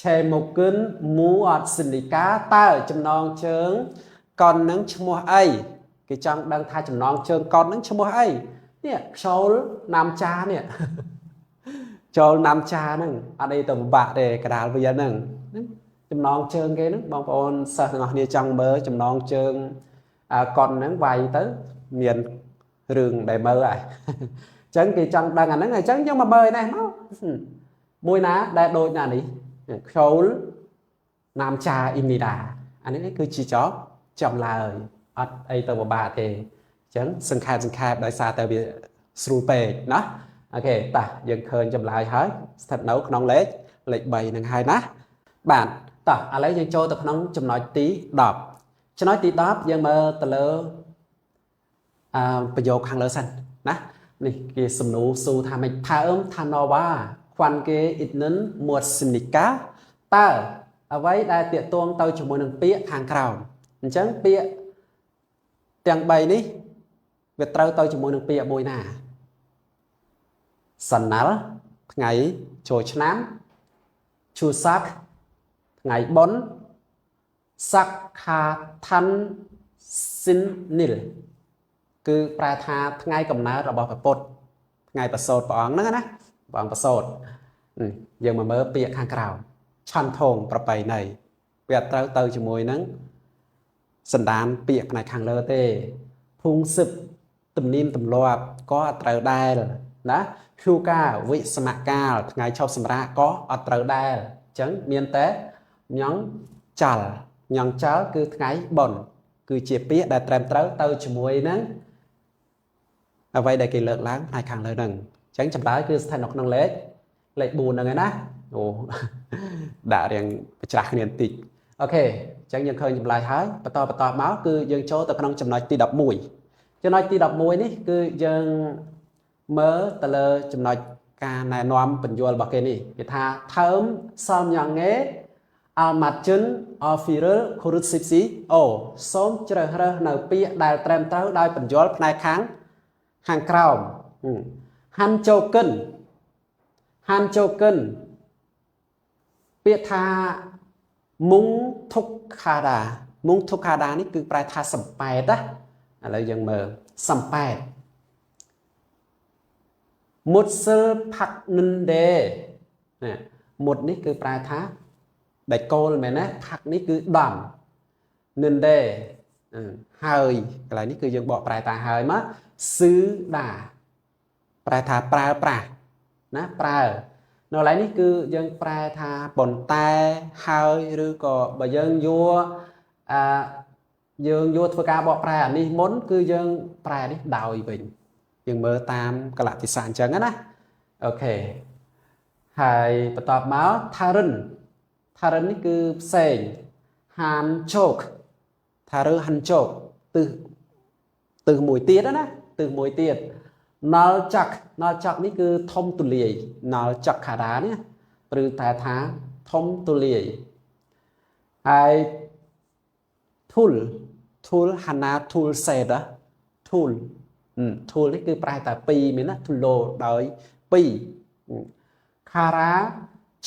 ឆេមុគិនមូអត់សិនិកាតើចំណងជើងកុននឹងឈ្មោះអីគេចង់ដឹងថាចំណងជើងកុននឹងឈ្មោះអីនេះខ្ចូលណាំចានេះចូលណាំចាហ្នឹងអត់អីទៅពិបាកទេកដាលវាហ្នឹងចំណងជើងគេហ្នឹងបងប្អូនសិស្សទាំងអស់គ្នាចង់មើលចំណងជើងកុនហ្នឹងវាយទៅមានរឿងដែលមើលហើយអញ្ចឹងគេចង់ដឹងអាហ្នឹងអញ្ចឹងយើងមកមើលនេះមកមួយណាដែលដូចណានេះខ្ចូលណាំចាអ៊ីមនីដាអានេះគឺជាចចម្លើយអត់អីទៅពិបាកទេអញ្ចឹងសង្ខេបសង្ខេបដោយសារតែវាស្រួលពេកណា OK តោះយើងឃើញចម្លើយហើយស្ថិតនៅក្នុងលេខ3នឹងហើយណាបាទតោះឥឡូវយើងចូលទៅក្នុងចំណុចទី10ចំណុចទី10យើងមើលទៅលើអឺប្រយោគខាងលើសិនណានេះគេសំណួរស៊ូថាម៉េចថាអឹមថាណវ៉ាខ្វាន់គេអ៊ីតនិនមួតស៊ីនីកាតើអ្វីដែលតាកតងទៅជាមួយនឹងពាក្យខាងក្រោមអញ្ចឹងពាក្យទាំង3នេះវាត្រូវទៅជាមួយនឹងពាក្យមួយណាសណាល់ថ្ងៃចូលឆ្នាំឈូសាក់ថ្ងៃបុណ្យសាក់ខាឋានស៊ីននីល គឺប្រែថាថ្ងៃកំណើតរបស់ព្រះពុទ្ធថ្ងៃប្រសូតព្រះអង្គហ្នឹងណាព្រះអង្គប្រសូតយើងមកមើលពាក្យខាងក្រៅឆន្ទងប្រពៃណីវាអត់ត្រូវទៅជាមួយនឹងសន្តានពាក្យផ្នែកខាងលើទេភូងសឹបទំនៀមទម្លាប់ក៏អត់ត្រូវដែរណាឃូកាវិសមកាលថ្ងៃឈប់សម្រាកក៏អត់ត្រូវដែរអញ្ចឹងមានតែញ៉ងចលញ៉ងចលគឺថ្ងៃបុណ្យគឺជាពាក្យដែលត្រឹមត្រូវទៅជាមួយនឹងអ្វីដែលគេលើកឡើងផ្នែកខាងលើហ្នឹងអញ្ចឹងចម្លើយគឺស្ថិតនៅក្នុងលេខ4ហ្នឹងឯណាអូដាក់រៀងប្រច្រាស់គ្នាបន្តិចអូខេអញ្ចឹងយើងឃើញចម្លើយហើយបន្តមកគឺយើងចូលទៅក្នុងចំណុចទី11ចំណុចទី11នេះគឺយើងមើលទៅលើចំណុចការណែនាំបញ្យល់របស់គេនេះគេថាថើមសំយ៉ាងងេអាល់ម៉ាជិនអហ្វីរលខូរុតស៊ីស៊ីអូសូមជ្រើសរើសនៅពាក្យដែលត្រឹមត្រូវដោយបញ្យល់ផ្នែកខាងក្រោមហាន់ជោកិនហាន់ជោកិនពាក្យថាមុងធុកខាដាមុងធុកខាដានេះគឺប្រែថាសំប៉ែតណាឥឡូវយើងមើលសំប៉ែតមុតសិលផាក់និនដេណាមុតនេះគឺប្រែថាដែកគោលមែនណាផាក់នេះគឺដំនិនដេហើយកន្លែងនេះគឺយើងបកប្រែតាហើយមកស៊ឺដាប្រែថាប្រើប្រាស់ណាប្រើនៅកន្លែងនេះគឺយើងប្រែថាប៉ុន្តែហើយឬក៏បើយើងយកអាយើងយកធ្វើការបកប្រែអានេះមុនគឺយើងប្រែនេះដោយវិញយើងមើលតាមកលៈទេសៈអញ្ចឹងណាអូខេហើយបន្ទាប់មកថារិនថារិននេះគឺផ្សេងហានជោកថារើហានជោកទិសមួយទៀតណាទិសមួយទៀតណល់ចក្រណល់ចក្រនេះគឺធំទូលាយណល់ចក្រខាដានេះឬតែថាធំទូលាយហើយធុលធុលហាណាធុលសេតធុលធុលនេះគឺប្រែតែ2មែនណាធុឡូដោយ2ខារ៉ា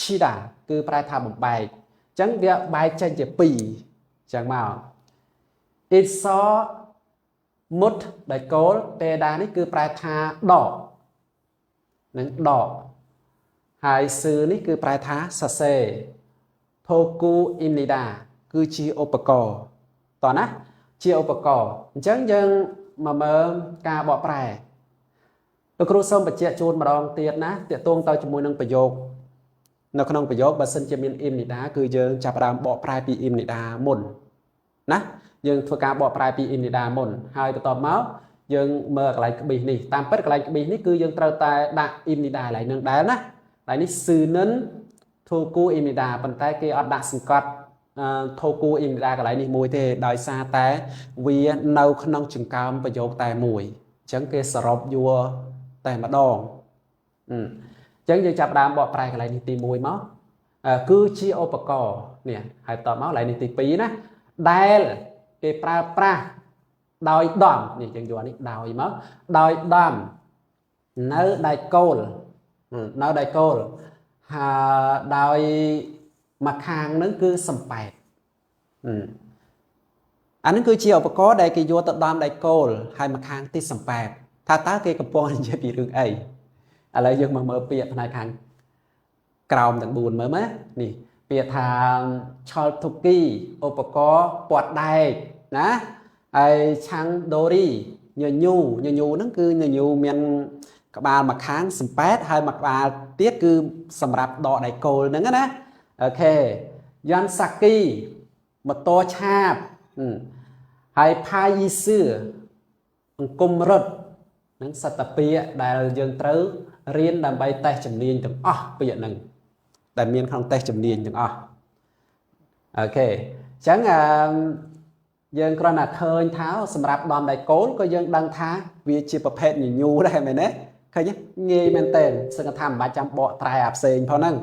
ឈីដាគឺប្រែថាបំបែកអញ្ចឹងវាបែកចេញជា2អញ្ចឹងមកអ៊ីសមុតដោយកូលតេដានេះគឺប្រែថាដកនឹងដកហើយសឺនេះគឺប្រែថាសរសេរថូគូអ៊ីមនីដាគឺជាឧបករណ៍តោះណាជាឧបករណ៍អញ្ចឹងយើងមកមើលការបកប្រែលោកគ្រូសូមបញ្ជាក់ជូនម្ដងទៀតណាទាក់ទងទៅជាមួយនឹងប្រយោគនៅក្នុងប្រយោគបើសិនជាមានអ៊ីមនីដាគឺយើងចាប់ផ្ដើមបកប្រែពីអ៊ីមនីដាមុនណាយើងធ្វើការបកប្រែពីអ៊ីមនីដាមុនហើយបន្ទាប់មកយើងមើលកន្លែងក្ប៊ីសនេះតាមពិតកន្លែងក្ប៊ីសនេះគឺយើងត្រូវតែដាក់អ៊ីមនីដាកន្លែងនឹងដែរណាកន្លែងនេះស៊ឺនិនធូគូអ៊ីមនីដាប៉ុន្តែគេអត់ដាក់សង្កត់ធូគូអ៊ីមនីដាកន្លែងនេះមួយទេដោយសារតែវានៅក្នុងចង្កើមប្រយោគតែមួយអញ្ចឹងគេសរុបយួរតែម្ដងអញ្ចឹងយើងចាប់ដើមបកប្រែកន្លែងនេះទី1មកគឺជាឧបករណ៍នេះហើយតមកកន្លែងនេះទី2ណាដែលគេប្រើប្រាស់ដោយដំនេះយើងយកនេះដោយមកដោយដំនៅដែកគោលនៅដែកគោលហើយដោយមកខាងនឹងគឺសំប៉ែតអានឹងគឺជាឧបករណ៍ដែលគេយកទៅដំដែកគោលហើយមកខាងទីសំប៉ែតថាតើគេកំពុងនិយាយពីរឿងអីឥឡូវយើងមកមើលពាក្យផ្នែកខាងក្រោមទាំង4មើលមើលនេះពាក្យថាឆលធុគីឧបករណ៍ពាត់ដែកណាហើយឆាំងដូរីញញូញញូហ្នឹងគឺញញូមានក្បាលមួយខាងសំប៉ែតហើយមួយក្បាលទៀតគឺសម្រាប់ដកដែកគោលហ្នឹងណាអូខេយ៉ាន់សាគីម៉ូតូឆាបហើយផាយីសឿអង្គមរត់ហ្នឹងសត្វពាក្យដែលយើងត្រូវរៀនដើម្បីតេស្តជំនាញទាំងអស់ពាក្យហ្នឹងដែលមានក្នុងតេស្តជំនាញទាំងអស់អូខេអញ្ចឹងយើងគ្រាន់តែឃើញថាសម្រាប់ដំដែកគោលក៏យើងដឹងថាវាជាប្រភេទញញូដែរមែនទេឃើញងាយមែនតើសឹងថាមិនបាច់ចាំបកត្រែអាផ្សេងផងហ្នឹង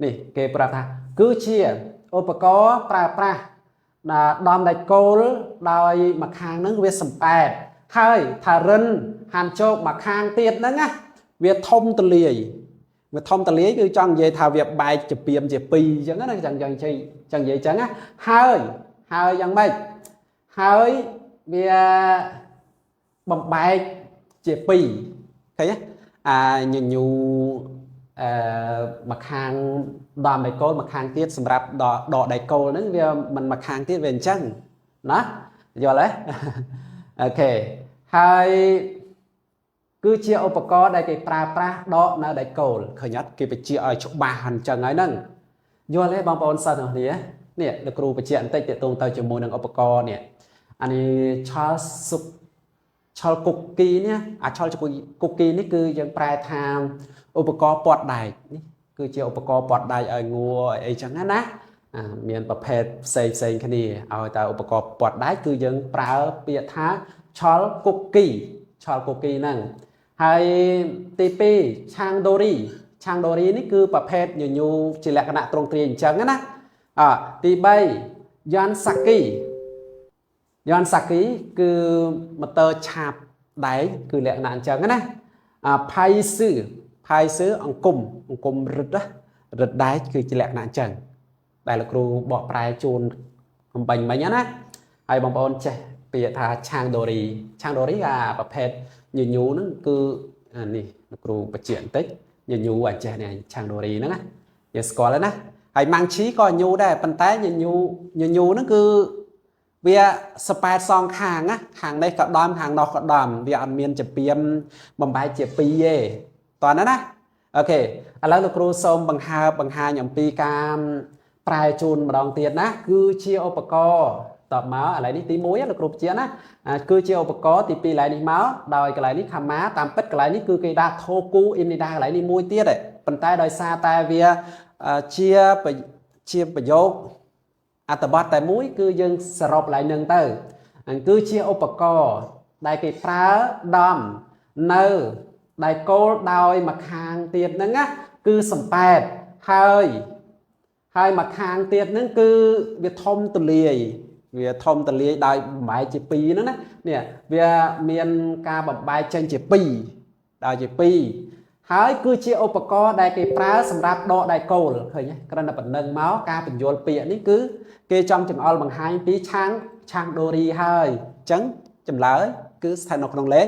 នេះគេប្រាប់ថាគឺជាឧបករណ៍ប្រើប្រាស់ដំដែកគោលដោយមួយខាងហ្នឹងវាសំប៉ែតហើយថារិនហាន់ជោគមួយខាងទៀតហ្នឹងណាវាធំទលាយវាធំទលាយគឺចង់និយាយថាវាបែកជាពីមជាពីរអញ្ចឹងណាចង់ចង់និយាយអញ្ចឹងណាហើយយ៉ាងម៉េចហើយវា បំបែកជាពីរឃើញទេអាញញូអឺមួយខាងដំដៃគោលមួយខាងទៀតសម្រាប់ដកដៃគោលហ្នឹងវាមិនមួយខាងទៀតវាអញ្ចឹងណាយល់ទេអូខេហើយគឺជាឧបករណ៍ដែលគេប្រើប្រាស់ដកនៅដៃគោលឃើញអត់គេបញ្ជាឲ្យច្បាស់អញ្ចឹងហើយហ្នឹងយល់ទេបងប្អូនសិស្សទាំងគ្នានេះលោកគ្រូបញ្ជាក់បន្តិចទាក់ទងទៅជាមួយនឹងឧបករណ៍នេះអានេះឆាល់សុកឆលគុកគីនេះអាឆលគុកគីនេះគឺយើងប្រែថាឧបករណ៍ពាត់ដែកនេះគឺជាឧបករណ៍ពាត់ដែកឲ្យងួរអីចឹងណាមានប្រភេទផ្សេងផ្សេងគ្នាឲ្យតែឧបករណ៍ពាត់ដែកគឺយើងប្រើពាក្យថាឆលគុកគីឆលគុកគីហ្នឹងហើយទី2ឆាងដូរីឆាងដូរីនេះគឺប្រភេទញញូជាលក្ខណៈត្រង់ទ្រាយអញ្ចឹងណាអទី3យ៉ាន់សាគីយ៉ាន់សាគីគឺម៉ូទ័រឆាបដែកគឺលក្ខណៈអញ្ចឹងណាផៃស៊ឺផៃស៊ឺអង្គមរឹតណារឹតដែកគឺជាលក្ខណៈអញ្ចឹងដែលលោកគ្រូបកប្រែជូនអំបញ្ញមិញណាហើយបងប្អូនចេះពាក្យថាឆាងដូរីឆាងដូរីអាប្រភេទញញូហ្នឹងគឺនេះលោកគ្រូបញ្ជាក់បន្តិចញញូអាចេះនេះឆាងដូរីហ្នឹងណាយើងស្គាល់ហើយណាហើយម៉ាំងឈីក៏ញូដែរប៉ុន្តែញញូហ្នឹងគឺវាសប៉ែតសងខាងណាខាងនេះក៏ដំខាងនោះក៏ដំវាអត់មានចំពីមបំបែកជាពីរទេតោះណាណាអូខេឥឡូវលោកគ្រូសូមបង្ហើបបង្ហាញអំពីការប្រែជូនម្ដងទៀតណាគឺជាឧបករណ៍តបមកឥឡូវនេះទី1លោកគ្រូបញ្ជាក់ណាគឺជាឧបករណ៍ទី2កន្លែងនេះមកដោយកន្លែងនេះខម៉ាតាមពិតកន្លែងនេះគឺគេដាក់ថូគូអ៊ីមនីដាកន្លែងនេះមួយទៀតប៉ុន្តែដោយសារតែវាជាប្រយោគអត្ថបទតែមួយគឺយើងសរុបឡើងនឹងទៅគឺជាឧបករណ៍ដែលគេប្រើដំនៅដៃគោលដោយមួយខាងទៀតហ្នឹងណាគឺសំប៉ែតហើយមួយខាងទៀតហ្នឹងគឺវាធំទូលាយវាធំទូលាយដោយបំបែកជាពីរហ្នឹងណានេះវាមានការបំបែកចេញជាពីរដោយជាពីរហើយគឺជាឧបករណ៍ដែលគេប្រើសម្រាប់ដកដៃគោលឃើញទេគ្រាន់តែប៉ុណ្្នឹងមកការបញ្យល់ពាក្យនេះគឺគេចង់ចង្អុលបង្ហាញពីឆាងដូរីហើយអញ្ចឹងចម្លើយគឺស្ថិតនៅក្នុងលេខ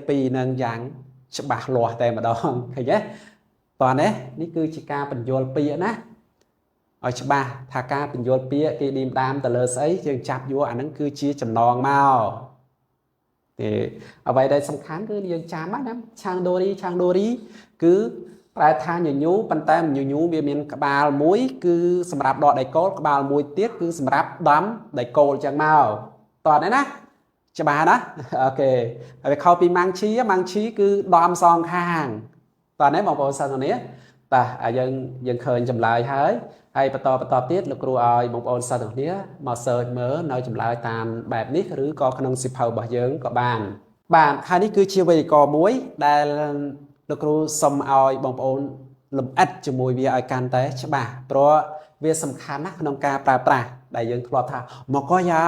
2នឹងយ៉ាងច្បាស់លាស់តែម្ដងឃើញទេតោះនេះនេះគឺជាការបញ្យល់ពាក្យណាឲ្យច្បាស់ថាការបញ្យល់ពាក្យគេឌីមដាមទៅលើស្អីយើងចាប់យកអាហ្នឹងគឺជាចំណងមកទេអ្វីដែលសំខាន់គឺយើងចាំណាឆាងដូរីគឺប្រែថាញញូប៉ុន្តែញញូវាមានក្បាលមួយគឺសម្រាប់ដកដៃគោលក្បាលមួយទៀតគឺសម្រាប់ដំដៃគោលចឹងមកតោះនេះណាច្បាស់ណាអូខេហើយខុសពីម៉ាំងឈីគឺដំសងខាងតោះនេះបងប្អូនសិស្សនេះតោះយើងឃើញចម្លើយហើយហើយបន្តទៀតលោកគ្រូឲ្យបងប្អូនសិស្សទាំងគ្នាមក search មើលនៅចម្លើយតាមបែបនេះឬក៏ក្នុងសៀវភៅរបស់យើងក៏បានបាទហើយនេះគឺជាវេយ្យាករណ៍មួយដែលលោកគ្រូសូមឲ្យបងប្អូនលម្អិតជាមួយវាឲ្យកាន់តែច្បាស់ព្រោះវាសំខាន់ណាស់ក្នុងការប្រើប្រាស់ដែលយើងធ្លាប់ថាមកក៏យ៉ា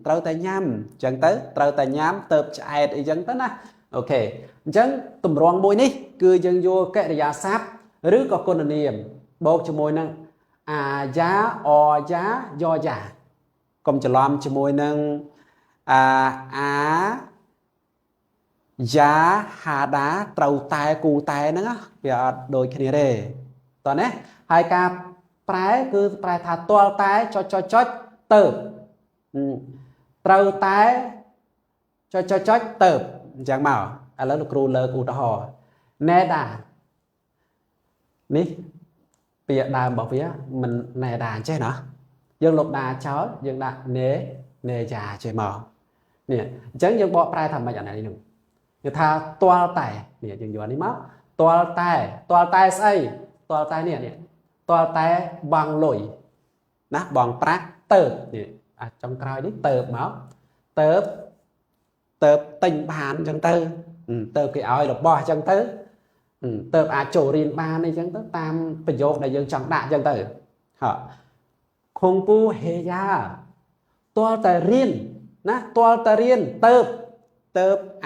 ត្រូវតែញ៉ាំអញ្ចឹងទៅត្រូវតែញ៉ាំទៅឆ្អែតអីចឹងទៅណាអូខេអញ្ចឹងទម្រង់មួយនេះគឺយើងយកកិរិយាសព្ទឬក៏គុណនាមបូកជាមួយនឹងអាយ៉ាអយ៉ាយ៉យ៉ាកុំច្រឡំជាមួយនឹងអាអាយ៉ាហាដាត្រូវតែគូតែហ្នឹងវាអត់ដូចគ្នាទេតោះណាហើយការប្រែគឺប្រែថាទាល់តែចុចចុចចុចទៅត្រូវតែចុចចុចចុចទៅអញ្ចឹងមកឥឡូវលោកគ្រូលើកឧទាហរណ៍ណែដានេះពាក្យដើមរបស់វាមិនណែដាអញ្ចេះណាយើងលុបដាចោលយើងដាក់ណេណេយ៉ាចេះមកនេះអញ្ចឹងយើងបកប្រែថាម៉េចអានេះហ្នឹងគេថាទាល់តែនេះយើងយកនេះមកទាល់តែស្អីទាល់តែនេះទាល់តែបងលុយណាបងប្រាក់ទៅនេះអាចុងក្រោយនេះទៅមកទៅទិញបានអញ្ចឹងទៅទៅគេឲ្យរបស់អញ្ចឹងទៅទៅអាចចូលរៀនបានអីចឹងទៅតាមប្រយោគដែលយើងចង់ដាក់អញ្ចឹងទៅហ៎ខុងពូហេយ៉ាទាល់តែរៀនណាទាល់តែរៀនទៅ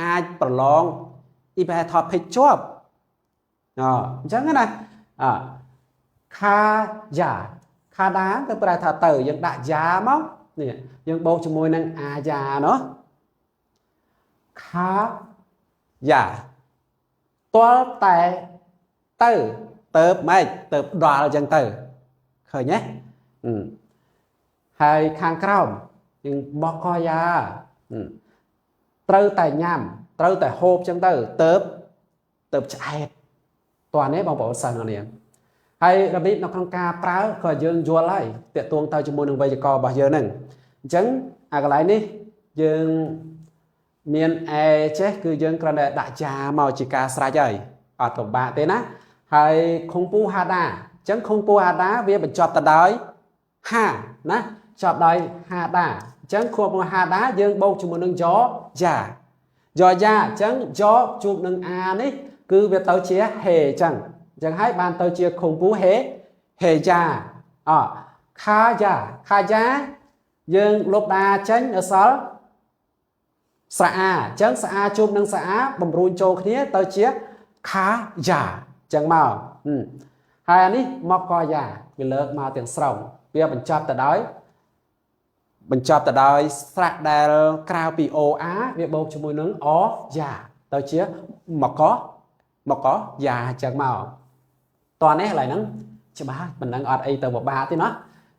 អាចប្រឡងអ៊ីបែ topic ជាប់អញ្ចឹងណាអខាយ៉ាខាដាគឺប្រែថាទៅយើងដាក់យ៉ាមកនេះយើងបូកជាមួយនឹងអាយ៉ាណោះ ខាយ៉ាទាល់តែទៅទៅម៉េចទៅដល់អញ្ចឹងទៅឃើញទេហើយខាងក្រោមយើងបកកយ៉ាត្រូវតែញ៉ាំត្រូវតែហូបអញ្ចឹងទៅទៅឆ្អែតតោះនេះបងប្អូនសិស្សនាងហើយរបៀបនៅក្នុងការប្រើក៏យើងយល់ហើយតាក់ទងទៅជាមួយនឹងវេយ្យាករណ៍របស់យើងហ្នឹងអញ្ចឹងអាកន្លែងនេះយើងមានអេចេះគឺយើងគ្រាន់តែដាក់ចាមកជាការស្រេចហើយអត់ពិបាកទេណាហើយខុងពូហាដាអញ្ចឹងខុងពូហាដាវាបញ្ចប់ទៅដោយហាណាចប់ដោយហាដាអញ្ចឹងខួបមកហាដាយើងបូកជាមួយនឹងយ៉យ៉ាយ៉យ៉ាអញ្ចឹងយ៉ជួបនឹងអានេះគឺវាទៅជាហេអញ្ចឹងអញ្ចឹងហើយបានទៅជាខុងពូហេហេយ៉ាអខាយ៉ាខាយ៉ាយើងលុបដាចេញអសល់ស្រៈអាអញ្ចឹងស្រៈអាជួបនឹងស្រៈអាបំរួញចូលគ្នាទៅជាខាយ៉ាអញ្ចឹងមកហើយអានេះមកកយ៉ាវាលើកមកទាំងស្រុងវាបញ្ចប់ទៅដោយស្រៈដែលក្រៅពី OA វាបូកជាមួយនឹង O យ៉ាទៅជាមកកយ៉ាអញ្ចឹងមកតោះនេះកន្លែងហ្នឹងច្បាស់មិនដឹងអត់អីទៅពិបាកទេណា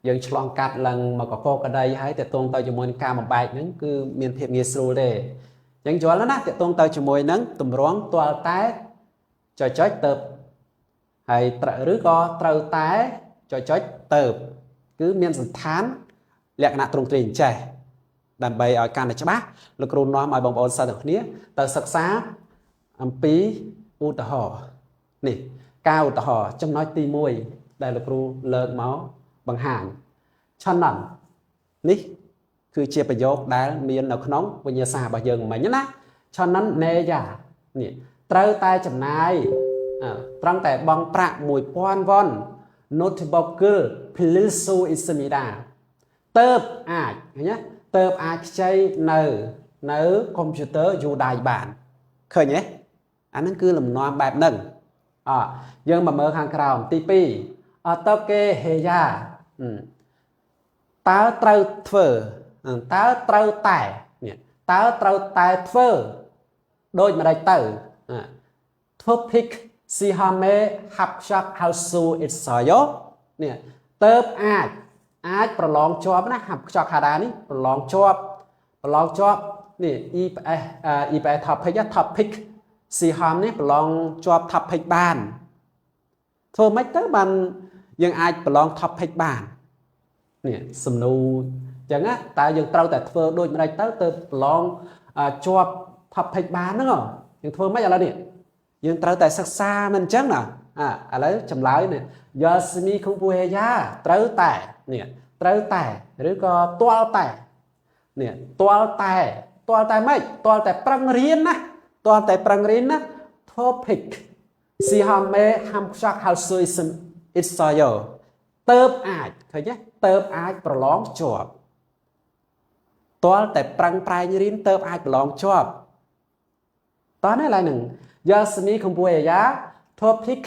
យើងឆ្លងកាត់ឡើងមកកកក្តីហើយតកតងទៅជាមួយនឹងការបំបែកហ្នឹងគឺមានភាពងាយស្រួលទេអញ្ចឹងយល់ណាតកតងទៅជាមួយនឹងតម្រងទាល់តែចុចទៅហើយឬក៏ត្រូវតែចុចទៅគឺមានសន្តានលក្ខណៈទ្រង់ទ្រាយចេះដើម្បីឲ្យកាន់តែច្បាស់លោកគ្រូនាំឲ្យបងប្អូនសិស្សទាំងគ្នាទៅសិក្សាអំពីឧទាហរណ៍នេះការឧទាហរណ៍ចំណុចទី1ដែលលោកគ្រូលើកមកបង្ហាញឆនននេះគឺជាប្រយោគដែលមាននៅក្នុងវិញ្ញាសារបស់យើងមិញណាឆននណេយ៉ានេះត្រូវតែចំណាយត្រង់តែបង់ប្រាក់1000វ៉ុន notebook 필수 있습니다 ទៅអាចឃើញទេទៅអាចខ្ចីនៅកុំព្យូទ័រយូរដៃបានឃើញទេអាហ្នឹងគឺលំនាំបែបហ្នឹងអយើងមកមើលខាងក្រោមទី2អតកេហេយ៉ាតើត្រូវធ្វើតើត្រូវតែនេះតើត្រូវតែធ្វើដូចម្ដេចទៅ topic ស៊ីហាមេហាប់ឆាប់ហៅស៊ូអ៊ីសយ៉ូនេះទៅអាចប្រឡងជាប់ណាហាប់ខ្ចប់ខាដានេះប្រឡងជាប់នេះ EPS EPS topic topic ស៊ីហាមនេះប្រឡងជាប់ topic បានធ្វើម៉េចទៅបានយើងអាចប្រឡង topic បាននេះសំណួរអញ្ចឹងណាតើយើងត្រូវតែធ្វើដូចម្ដេចទៅទៅប្រឡងជាប់ topic បានហ្នឹងយើងធ្វើម៉េចឥឡូវនេះយើងត្រូវតែសិក្សាមិនអញ្ចឹងណាឥឡូវចម្លើយនេះយ៉ាស្មីខុងពូហេយ៉ាត្រូវតែនេះត្រូវតែឬក៏ទាល់តែនេះទាល់តែម៉េចទាល់តែប្រឹងរៀនណាទាល់តែប្រឹងរៀនណា topic ស៊ីហាមេហាំខ្ចាក់ហៅស៊ុយអ៊ីសយ៉ូទៅអាចឃើញទេទៅអាចប្រឡងជាប់ទាល់តែប្រឹងប្រែងរៀនទៅអាចប្រឡងជាប់តោះនេះឡើយនឹងយ៉ាស្មីខុងពូហេយ៉ា topic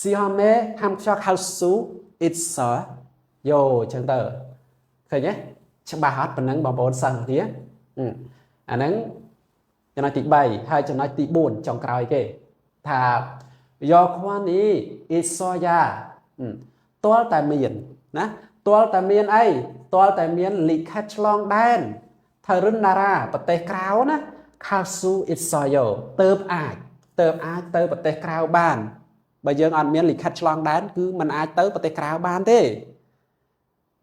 ស៊ីហាមេហាំខ្ចាក់ហៅស៊ូអ៊ីសយ៉ូអញ្ចឹងទៅឃើញទេច្បាស់អត់ប៉ុណ្ណឹងបងប្អូនសិស្សគ្នាអាហ្នឹងចំណុចទី3ហើយចំណុចទី4ចុងក្រោយគេថាយកខ្វានីអ៊ីសយ៉ាទាល់តែមានណាទាល់តែមានអីទាល់តែមានលិខិតឆ្លងដែនថរុនណារ៉ាប្រទេសក្រៅណាខាស៊ូអ៊ីសយ៉ូទៅអាចទៅប្រទេសក្រៅបានបើយើងអត់មានលិខិតឆ្លងដែនគឺมันអាចទៅប្រទេសក្រៅបានទេ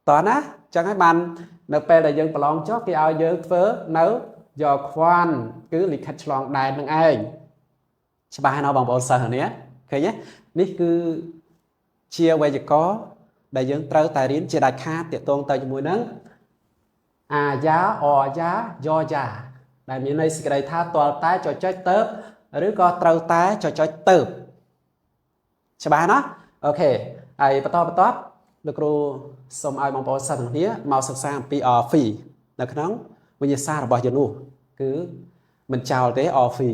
តោះណាចឹងហើយបាននៅពេលដែលយើងប្រឡងចុះគេឲ្យយើងធ្វើនៅយកខ្វាន់គឺលិខិតឆ្លងដែននឹងឯងច្បាស់ណាស់បងប្អូនសិស្សនេះឃើញទេនេះគឺជាវេយ្យាករណ៍ដែលយើងត្រូវតែរៀនជាដាច់ខាតទាក់ទងទៅជាមួយនឹងអាយ៉ាអយ៉ាយ៉យ៉ាដែលមានន័យសេចក្តីថាទាល់តែចុចទៅឬក៏ត្រូវតែចុចទៅច្បាស់ណាអូខេហើយបន្តបន្ទាប់លោកគ្រូសូមឲ្យបងប្អូនសិស្សទាំងគ្នាមកសិក្សាអំពី Orphi នៅក្នុងវិញ្ញាសារបស់យើងនោះគឺមិនចោលទេ Orphi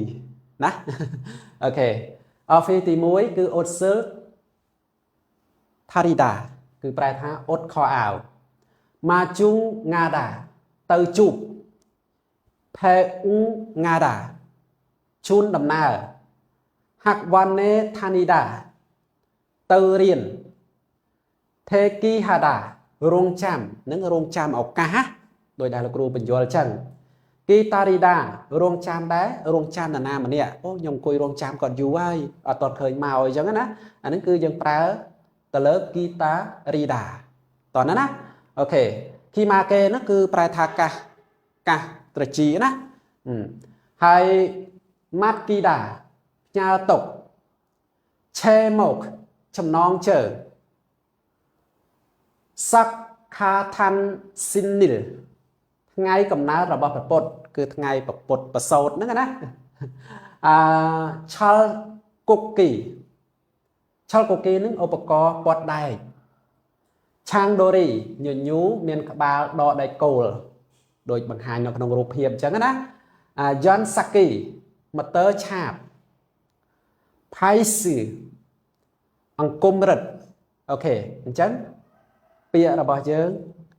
ណាអូខេ Orphi ទី1គឺអ៊ុតស៊ិលថារីដាគឺប្រែថាអ៊ុតខអាវម៉ាជុងងាដាទៅជួប ផេអ៊ូងារ៉ាជូនដំណើរហាក់វ៉ាណេថានីដាទៅរៀនថេគីហាដារងចាំនឹងរងចាំឱកាសដោយដែលលោកគ្រូបញ្យល់ចឹងគីតារីដារងចាំដែររងចាំនរណាម្នាក់អូខ្ញុំអង្គុយរងចាំគាត់យូរហើយអត់ទាន់ឃើញមកអីចឹងណាអាហ្នឹងគឺយើងប្រើទៅលើគីតារីដាតោះណាណាអូខេគីម៉ាកេហ្នឹងគឺប្រែថាកាសកាសត្រចៀកណាហើយម៉ាត់គីដាផ្ញើតុកឆេមកចំណងជើងសាក់ខាថាន់ស៊ីននីលថ្ងៃកំណើតរបស់ព្រះពុទ្ធគឺថ្ងៃព្រះពុទ្ធប្រសូតហ្នឹងណាអឺឆលគុកគីឆលគុកគីហ្នឹងឧបករណ៍ពាត់ដែកឆាងដូរីញញូមានក្បាលដកដែកគោលដោយបង្ហាញនៅក្នុងរូបភាពអញ្ចឹងណាអាយ៉នសាគីម៉ូទ័រឆាបផៃស៊ឺអង្គមរិទ្ធអូខេអញ្ចឹងពាក្យរបស់យើង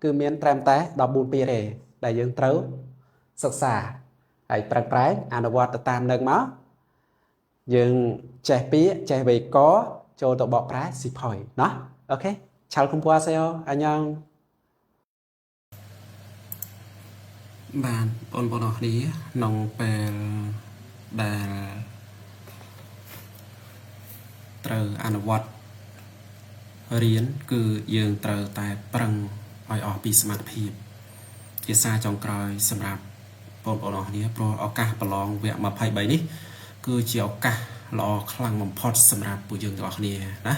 គឺមានត្រឹមតែ14ពាក្យទេដែលយើងត្រូវសិក្សាហើយប្រឹងប្រែងអនុវត្តទៅតាមនឹងមកយើងចេះពាក្យចេះវេយ្យាករណ៍ចូលទៅបកប្រែស៊ីផុយណោះអូខេឆាល់គុំពូអាសេអូអាញ៉ងបាទបងប្អូនអរគ្នាក្នុងពេលដែលត្រូវអនុវត្តរៀនគឺយើងត្រូវតែប្រឹងឲ្យអស់ពីសមត្ថភាពជាសារចុងក្រោយសម្រាប់បងប្អូនអរគ្នាព្រោះឱកាសប្រឡងវគ្គ23នេះគឺជាឱកាសល្អខ្លាំងបំផុតសម្រាប់ពួកយើងទាំងអស់គ្នាណា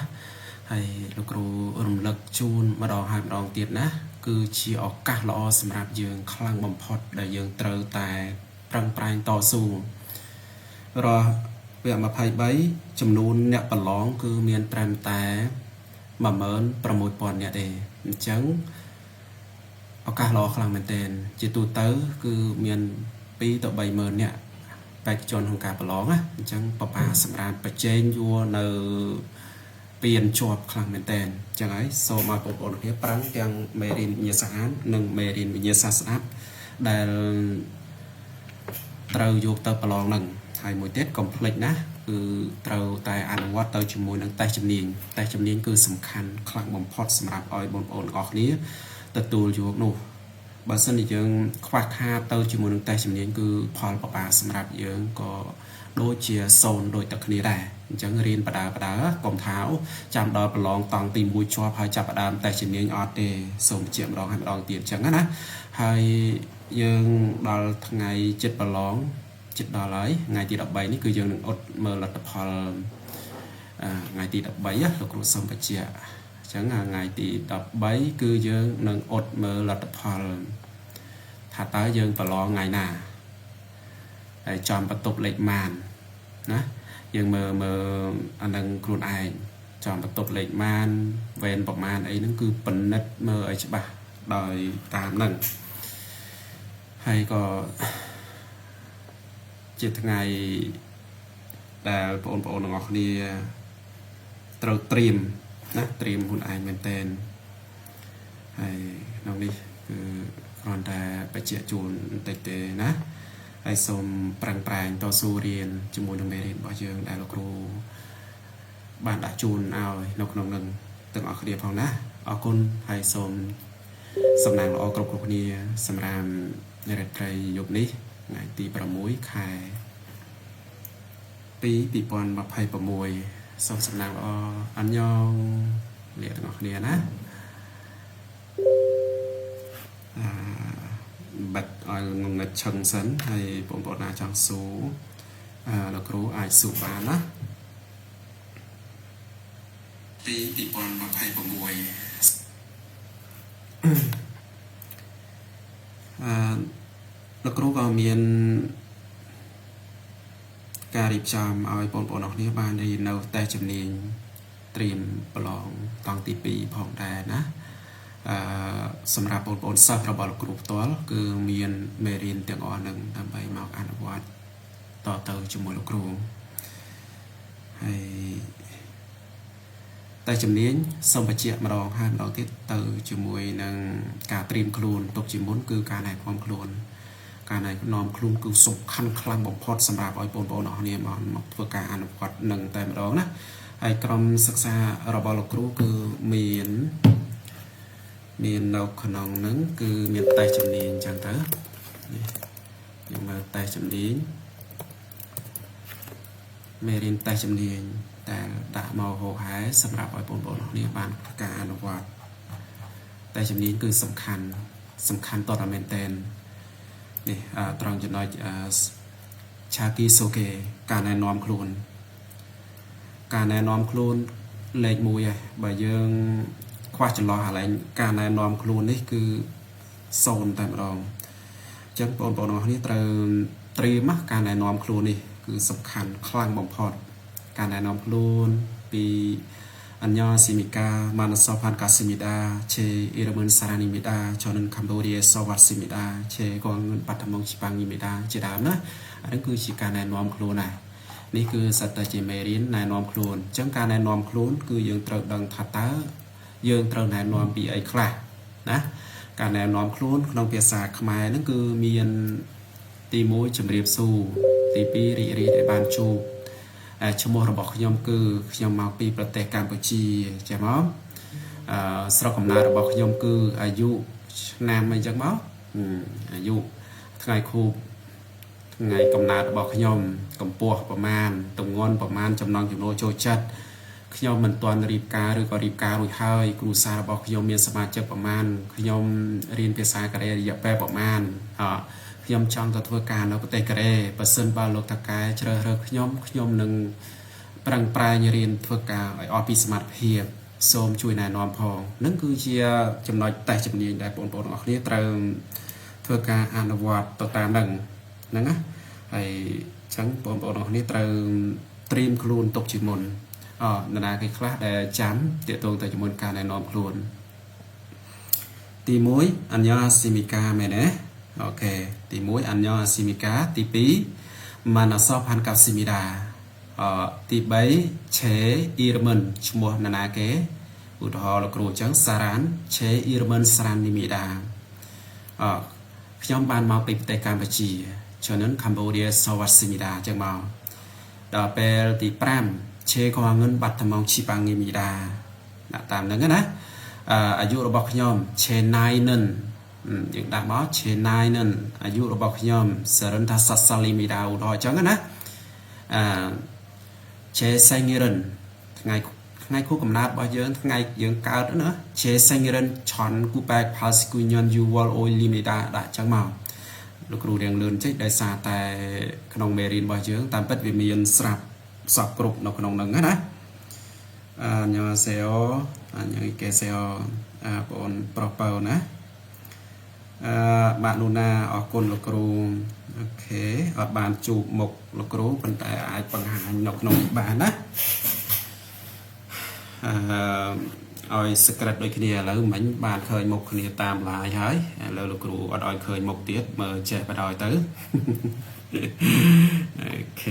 ហើយលោកគ្រូរំលឹកជូនម្ដងហើយម្ដងទៀតណាគឺជាឱកាសល្អសម្រាប់យើងខ្លាំងបំផុតដែលយើងត្រូវតែប្រឹងប្រែងតស៊ូរាល់វគ្គ23ចំនួនអ្នកប្រឡងគឺមានត្រឹមតែ16000នាក់ទេអញ្ចឹងឱកាសល្អខ្លាំងមែនទែនជាទូទៅគឺមាន2ទៅ30000នាក់បេក្ខជនក្នុងការប្រឡងណាអញ្ចឹងបបាសម្រាប់ប្រជែងយួរនៅពៀនជាប់ខ្លាំងមែនទែនអញ្ចឹងហើយសូមឲ្យបងប្អូនគ្នាប្រឹងទាំងមេរៀនវិញ្ញាសាអាននិងមេរៀនវិញ្ញាសាស្ដាប់ដែលត្រូវយកទៅប្រឡងនឹងហើយមួយទៀតកុំភ្លេចណាគឺត្រូវតែអនុវត្តទៅជាមួយនឹងតេស្តជំនាញតេស្តជំនាញគឺសំខាន់ខ្លាំងបំផុតសម្រាប់ឲ្យបងប្អូនទាំងអស់គ្នាទទួលយកនោះបើសិនជាយើងខ្វះខាតទៅជាមួយនឹងតេស្តជំនាញគឺផលបបាសម្រាប់យើងក៏ដូចជាសូន្យដូចតែគ្នាដែរអញ្ចឹងរៀនបដាបដាកុំថាចាំដល់ប្រឡងតង់ទី1ជាប់ហើយចាប់ផ្ដើមតេស្តជំនាញអត់ទេសូមបញ្ជាក់ម្ដងហើយម្ដងទៀតអញ្ចឹងណាហើយយើងដល់ថ្ងៃចិត្តប្រឡងចិត្តដល់ហើយថ្ងៃទី13នេះគឺយើងនឹងអត់មើលលទ្ធផលថ្ងៃទី13លោកគ្រូសូមបញ្ជាក់អញ្ចឹងថ្ងៃទី13គឺយើងនឹងអត់មើលលទ្ធផលថាតើយើងប្រឡងថ្ងៃណាហើយចំបន្ទប់លេខម៉ានណាយើងមើលអានឹងខ្លួនឯងចំបន្ទប់លេខម៉ានវេនប្រមាណអីហ្នឹងគឺពិនិត្យមើលឲ្យច្បាស់ដោយតាមហ្នឹងហើយក៏ជាថ្ងៃដែលបងប្អូនទាំងអស់គ្នាត្រូវត្រៀមណាត្រៀមខ្លួនឯងមែនទែនហើយក្នុងនេះគឺគ្រាន់តែបញ្ជាក់ជូនបន្តិចទេណាហើយសូមប្រឹងប្រែងតស៊ូរៀនជាមួយនឹងមេរៀនរបស់យើងដែលលោកគ្រូបានដាក់ជូនឲ្យនៅក្នុងនឹងទាំងអស់គ្នាផងណាអរគុណហើយសូមសំណាងល្អគ្រប់គ្រប់គ្នាសម្រាប់រាត្រីយប់នេះថ្ងៃទី6ខែ2 2026សូមសំណាងល្អអានយ៉ងលាទាំងអស់គ្នាណាបាត់ឲ្យងងឹតឆឹងសិនហើយបងប្អូនណាចង់សួរលោកគ្រូអាចសួរបានណាពី2026លោកគ្រូក៏មានការរៀបចំឲ្យបងប្អូនអរគ្នាបានរៀននៅតេស្តជំនាញត្រៀមប្រឡងតង់ទី2ផងដែរណាសម្រាប់បងប្អូនសិស្សរបស់លោកគ្រូផ្ទាល់គឺមានមេរៀនទាំងអស់នឹងដើម្បីមកអនុវត្តតទៅជាមួយលោកគ្រូហើយតែជំនាញសូមបញ្ជាក់ម្ដងហើយម្ដងទៀតទៅជាមួយនឹងការត្រៀមខ្លួនទុកជាមុនគឺការណែនាំខ្លួន ការណែនាំខ្លួនគឺសំខាន់ខ្លាំងបំផុតសម្រាប់ឲ្យបងប្អូនអរគ្នាមកធ្វើការអនុវត្តនឹងតែម្ដងណាហើយក្រុមសិក្សារបស់លោកគ្រូគឺមាននៅក្នុងហ្នឹងគឺមានតេស្តជំនាញអញ្ចឹងទៅនេះយើងមើលតេស្តជំនាញមេរៀនតេស្តជំនាញដែលដាក់មកហោហែសម្រាប់ឲ្យបងប្អូនអរគ្នាបានការអនុវត្តតែជំនាញគឺសំខាន់សំខាន់តតមែនតែននេះត្រង់ចំណុច자기소개ការណែនាំខ្លួនការណែនាំខ្លួនលេខ1ហើយបើយើងខ្វះចន្លោះកន្លែងការណែនាំខ្លួននេះគឺ0តែម្ដងអញ្ចឹងបងប្អូនទាំងអស់គ្នាត្រូវត្រៀមការណែនាំខ្លួននេះគឺសំខាន់ខ្លាំងបំផុតការណែនាំខ្លួនពី 안녕하십니까 만나서 반갑습니다. 제 이름은 사란입니다. 저는 캄보디아에서 왔습니다. 제 고향은បាត់ដំបង 지방입니다. ជាដើមណាអានេះគឺជាការណែនាំខ្លួនណានេះគឺសត្វតែជាមេរៀនណែនាំខ្លួនអញ្ចឹងការណែនាំខ្លួនគឺយើងត្រូវដឹងថាតើយើងត្រូវណែនាំពីអីខ្លះណាការណែនាំខ្លួនក្នុងភាសាខ្មែរហ្នឹងគឺមានទី1ជំរាបសួរទី2រីករាយដែលបានជួបឈ្មោះរបស់ខ្ញុំគឺខ្ញុំមកពីប្រទេសកម្ពុជាចេះមកអឺស្រុកកំណើតរបស់ខ្ញុំគឺអាយុឆ្នាំអីចឹងមកអាយុថ្ងៃខួបថ្ងៃកំណើតរបស់ខ្ញុំកម្ពស់ប្រមាណទម្ងន់ប្រមាណចំណង់ចំណូលចូលចិត្តខ្ញុំមិនទាន់រៀបការឬក៏រៀបការរួចហើយគ្រួសាររបស់ខ្ញុំមានសមាជិកប្រមាណខ្ញុំរៀនភាសាកូរ៉េរយៈពេលប្រមាណអខ្ញុំចង់ទៅធ្វើការនៅប្រទេសកូរ៉េបើសិនបើលោកថៅកែជ្រើសរើសខ្ញុំខ្ញុំនឹងប្រឹងប្រែងរៀនធ្វើការឲ្យអស់ពីសមត្ថភាពសូមជួយណែនាំផងនឹងគឺជាចំណុចតេស្តជំនាញដែលបងប្អូនទាំងអស់គ្នាត្រូវធ្វើការអនុវត្តទៅតាមនឹងហ្នឹងណាហើយអញ្ចឹងបងប្អូនទាំងអស់គ្នាត្រូវត្រៀមខ្លួនទុកជាមុនអនរណាគេខ្លះដែលចាំទាក់ទងទៅជាមួយការណែនាំខ្លួនទី1 안녕하십니까 មែនទេ OK ទី1 안녕하십니까 ទី2 만나서 반갑습니다 អទី3 제 이름은 ឈ្មោះនរណាគេឧទាហរណ៍លោកគ្រូអញ្ចឹងសារ៉ាន 제 이름은 사란입니다 អខ្ញុំបានមកពីប្រទេសកម្ពុជា 저는 캄보디아에서 왔습니다 អញ្ចឹងមកដល់ពេលទី5 제 고향은បាត់ដំបង 지방입니다 ដាក់តាមហ្នឹងណាអាយុរបស់ខ្ញុំ 제 나이는 យើងដាក់មក 제 나이는 អាយុរបស់ខ្ញុំ 35살입니다 ឧទាហរណ៍អញ្ចឹងណាអឺ 제 생일은 ថ្ងៃថ្ងៃខួបកំណើតរបស់យើងថ្ងៃយើងកើតណា 제 생일은 1989년 6월 5일입니다 ដាក់អញ្ចឹងមកលោកគ្រូរៀងលឿនចេះដោយសារតែក្នុងមេរៀនរបស់យើងតាមពិតវាមានស្រាប់សពគ្រប់នៅក្នុងហ្នឹងណា 안녕하세요 안녕히 계세요 អាបងប្រុសបើណាអឺបាទនូណាអរគុណលោកគ្រូ OK អត់បានជួបមុខលោកគ្រូប៉ុន្តែអាចបង្ហាញនៅក្នុងនេះបានណាអឺឲ្យ secret ដូចគ្នាឥឡូវមិញបានឃើញមុខគ្នាតាម live ហើយឥឡូវលោកគ្រូអត់ឲ្យឃើញមុខទៀតមើលចេះបដ ாய் ទៅ OK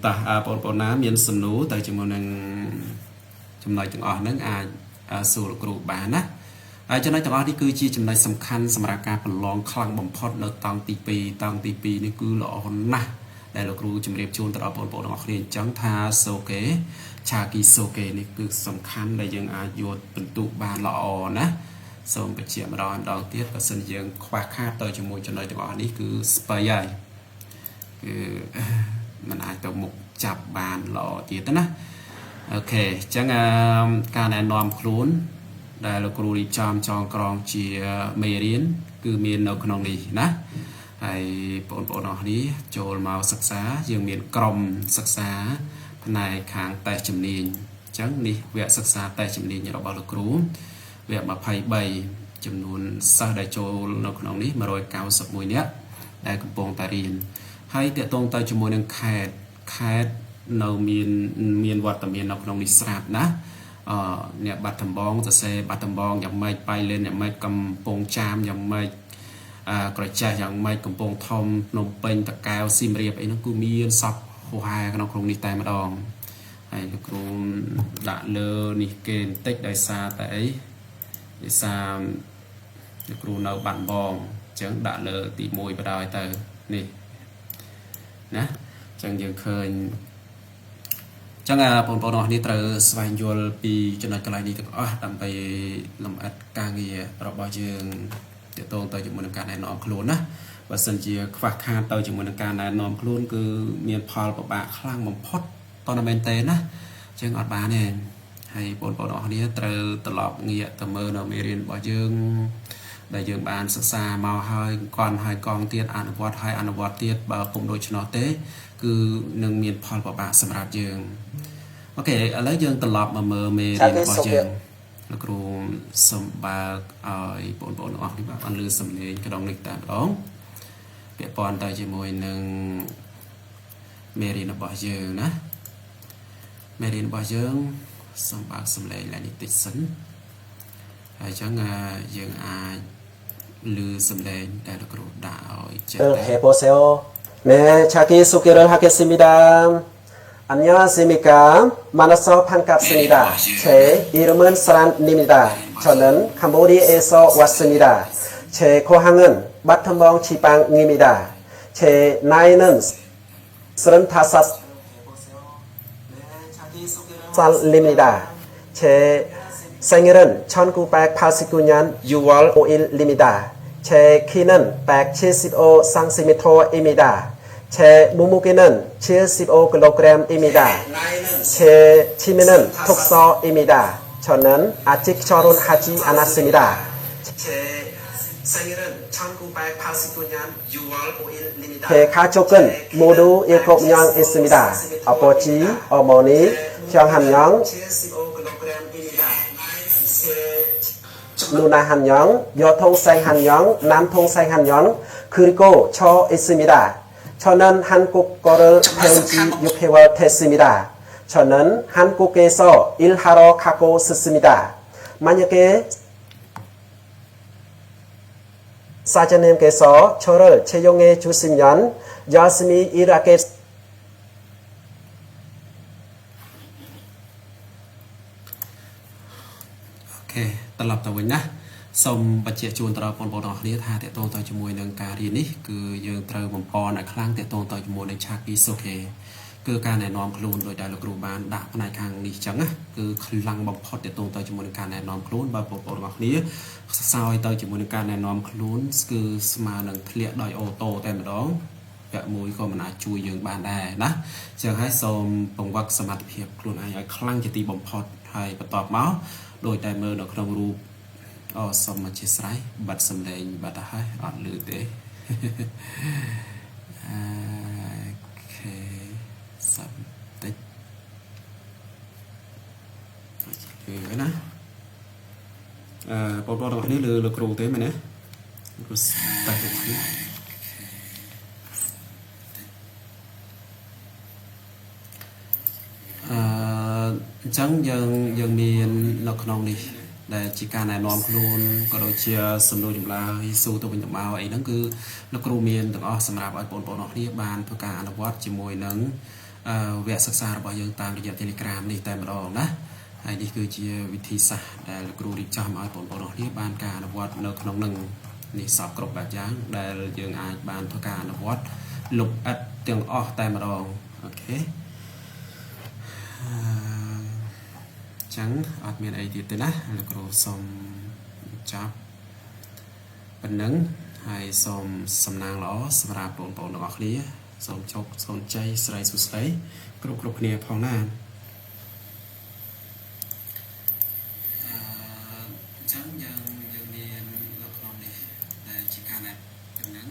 តោះបងប្អូនណាមានសំណួរទៅជាមួយនឹងចំណុចទាំងអស់ហ្នឹងអាចសួរលោកគ្រូបានណាហើយចំណុចទាំងអស់នេះគឺជាចំណុចសំខាន់សម្រាប់ការប្រឡងខ្លាំងបំផុតនៅតង់ទី2តង់ទី2នេះគឺល្អណាស់ដែលលោកគ្រូជម្រាបជូនទៅដល់បងប្អូនទាំងអស់គ្នាអញ្ចឹងថា소개 자기소개 នេះគឺសំខាន់ដែលយើងអាចយកបន្ទុកបានល្អណាសូមបញ្ជាក់ម្ដងម្ដងទៀតបើសិនយើងខ្វះខាតទៅជាមួយចំណុចទាំងអស់នេះគឺស្ពៃហើយគឺมันអាចទៅមុខចាប់បានល្អទៀតណា OK អញ្ចឹងការណែនាំខ្លួនដែលលោកគ្រូរៀបចំចងក្រងជាមេរៀនគឺមាននៅក្នុងនេះណាហើយបងប្អូនអរគ្នាចូលមកសិក្សាយើងមានក្រុមសិក្សាផ្នែកខាងតេស្តជំនាញអញ្ចឹងនេះវគ្គសិក្សាតេស្តជំនាញរបស់លោកគ្រូវគ្គ23ចំនួនសិស្សដែលចូលនៅក្នុងនេះ191នាក់ដែលកំពុងតែរៀនហើយតកតងទៅជាមួយនឹងខេតខេតនៅមានមានវត្តមាននៅក្នុងនេះស្រាប់ណាអឺអ្នកបាត់ដំបងសរសេរបាត់ដំបងយ៉ាងម៉េចបៃលិនយ៉ាងម៉េចកំពង់ចាមយ៉ាងម៉េចអឺក្រចេះយ៉ាងម៉េចកំពង់ធំភ្នំពេញតកែវសៀមរាបអីហ្នឹងគឺមានសពហោហែក្នុងក្នុងនេះតែម្ដងហើយលោកគ្រូដាក់លើនេះគេបន្តិចដោយសារតែអីដោយសារលោកគ្រូនៅបាត់ដំបងអញ្ចឹងដាក់លើទី1បដ ாய் ទៅ នេះណាចឹងយើងឃើញចឹងបងប្អូនទាំងអស់គ្នាត្រូវស្វែងយល់ពីចំណុចកន្លែងនេះទាំងអស់ដើម្បីលម្អិតការងាររបស់យើងទាក់ទងទៅជាមួយនឹងការណែនាំខ្លួនណាបើសិនជាខ្វះខាតទៅជាមួយនឹងការណែនាំខ្លួនគឺមានផលពិបាកខ្លាំងបំផុតតើមែនទេណាចឹងអត់បានទេហើយបងប្អូនទាំងអស់គ្នាត្រូវត្រឡប់ងាកទៅមើលនៅមេរៀនរបស់យើងដែលយើងបានសិក្សាមកហើយកន់ហើយកងទៀតអនុវត្តហើយអនុវត្តទៀតបើពុំដូច្នោះទេគឺនឹងមានផលពិបាកសម្រាប់យើង OK ឥឡូវយើងត្រឡប់មកមើលមេរៀនរបស់យើងលោកគ្រូសូមបើកឲ្យបងប្អូនទាំងអស់គ្នាបាទបានលឺសំឡេងក្នុងនេះតែម្ដងពាក់ព័ន្ធទៅជាមួយនឹងមេរៀនរបស់យើងណាមេរៀនរបស់យើងសូមបើកសំឡេងឡើងនេះតិចសិនហើយអញ្ចឹងយើងអាចលឺសំឡេងដែលលោកគ្រូដាក់ឲ្យចេះ 해보세요. 네, 자기소개를 하겠습니다. 안녕하십니까. 만나서 반갑습니다. 제 이름은 사란입니다. 저는 캄보디아에서 왔습니다. 제 고향은 바텀봉 지방입니다. 제 나이는 35살입니다. 제 생일은 1989년 6월 5일입니다. 제 키는 175cm입니다. 제 몸무게는 75kg입니다. 제 취미는 독서입니다. 저는 아직 결혼하지 않았습니다. 제 생일은 1989년 6월 5일입니다. 제 가족은 모두 7명 있습니다. 아버지, 어머니, 형 1명, 75kg입니다. 누나 1명, 여동생 1명, 남동생 1명, 그리고 저 있습니다. 저는 한국어를 배운 지 6개월 됐습니다. 저는 한국에서 일하러 가고 싶습니다. 만약에 사장님께서 저를 채용해 주시면 열심히 일하겠습니다. OK ត្រឡប់ទៅវិញណាសូមបញ្ជាក់ជូនទៅដល់បងប្អូនទាំងអស់គ្នាថាទាក់ទងទៅជាមួយនឹងការរៀននេះគឺយើងត្រូវបំពន់ឲ្យខ្លាំងទាក់ទងទៅជាមួយនឹង 자기소개 គឺការណែនាំខ្លួនដោយដែលលោកគ្រូបានដាក់ផ្នែកខាងនេះចឹងណាគឺខ្លាំងបំផុតទាក់ទងទៅជាមួយនឹងការណែនាំខ្លួនបើបងប្អូនទាំងអស់គ្នាខ្សោយទៅជាមួយនឹងការណែនាំខ្លួនគឺស្មើនឹងធ្លាក់ដោយ auto តែម្ដងវគ្គមួយក៏មិនអាចជួយយើងបានដែរណាចឹងហើយសូមពង្វឹកសមត្ថភាពខ្លួនឯងឲ្យខ្លាំងជាទីបំផុតហើយបន្ទាប់មកដោយតែមើលនៅក្នុងរូបអូសូមអធិស្ឋានបាត់សំឡេងបាត់ទៅហើយអត់លឺទេ OK សំតិចលឺហើយណាអឺបងប្អូនទាំងអស់គ្នាលឺលោកគ្រូទេមែនទេគ្រូតែលោកគ្រូអឺអញ្ចឹងយើងមាននៅក្នុងនេះដែលជាការណែនាំខ្លួនក៏ដូចជាសំណួរចម្លើយសួរទៅវិញទៅមកអីហ្នឹងគឺលោកគ្រូមានទាំងអស់សម្រាប់ឲ្យបងប្អូនអរគ្នាបានធ្វើការអនុវត្តជាមួយនឹងវគ្គសិក្សារបស់យើងតាមរយៈ Telegram នេះតែម្ដងណាហើយនេះគឺជាវិធីសាស្ត្រដែលលោកគ្រូរៀបចំឲ្យបងប្អូនអរគ្នាបានការអនុវត្តនៅក្នុងនឹងនេះសពគ្រប់បែបយ៉ាងដែលយើងអាចបានធ្វើការអនុវត្តលម្អិតទាំងអស់តែម្ដង OK ចឹងអត់មានអីទៀតទេណាលោកគ្រូសូមចាប់ប៉ុណ្ណឹងហើយសូមសំណាងល្អសម្រាប់បងប្អូនទាំងអស់គ្នាសូមជោគសូមជ័យស្រីសួស្តីគ្រប់គ្នាផងណាអញ្ចឹងយើងមាននៅក្នុងនេះដែលជាការណែនាំ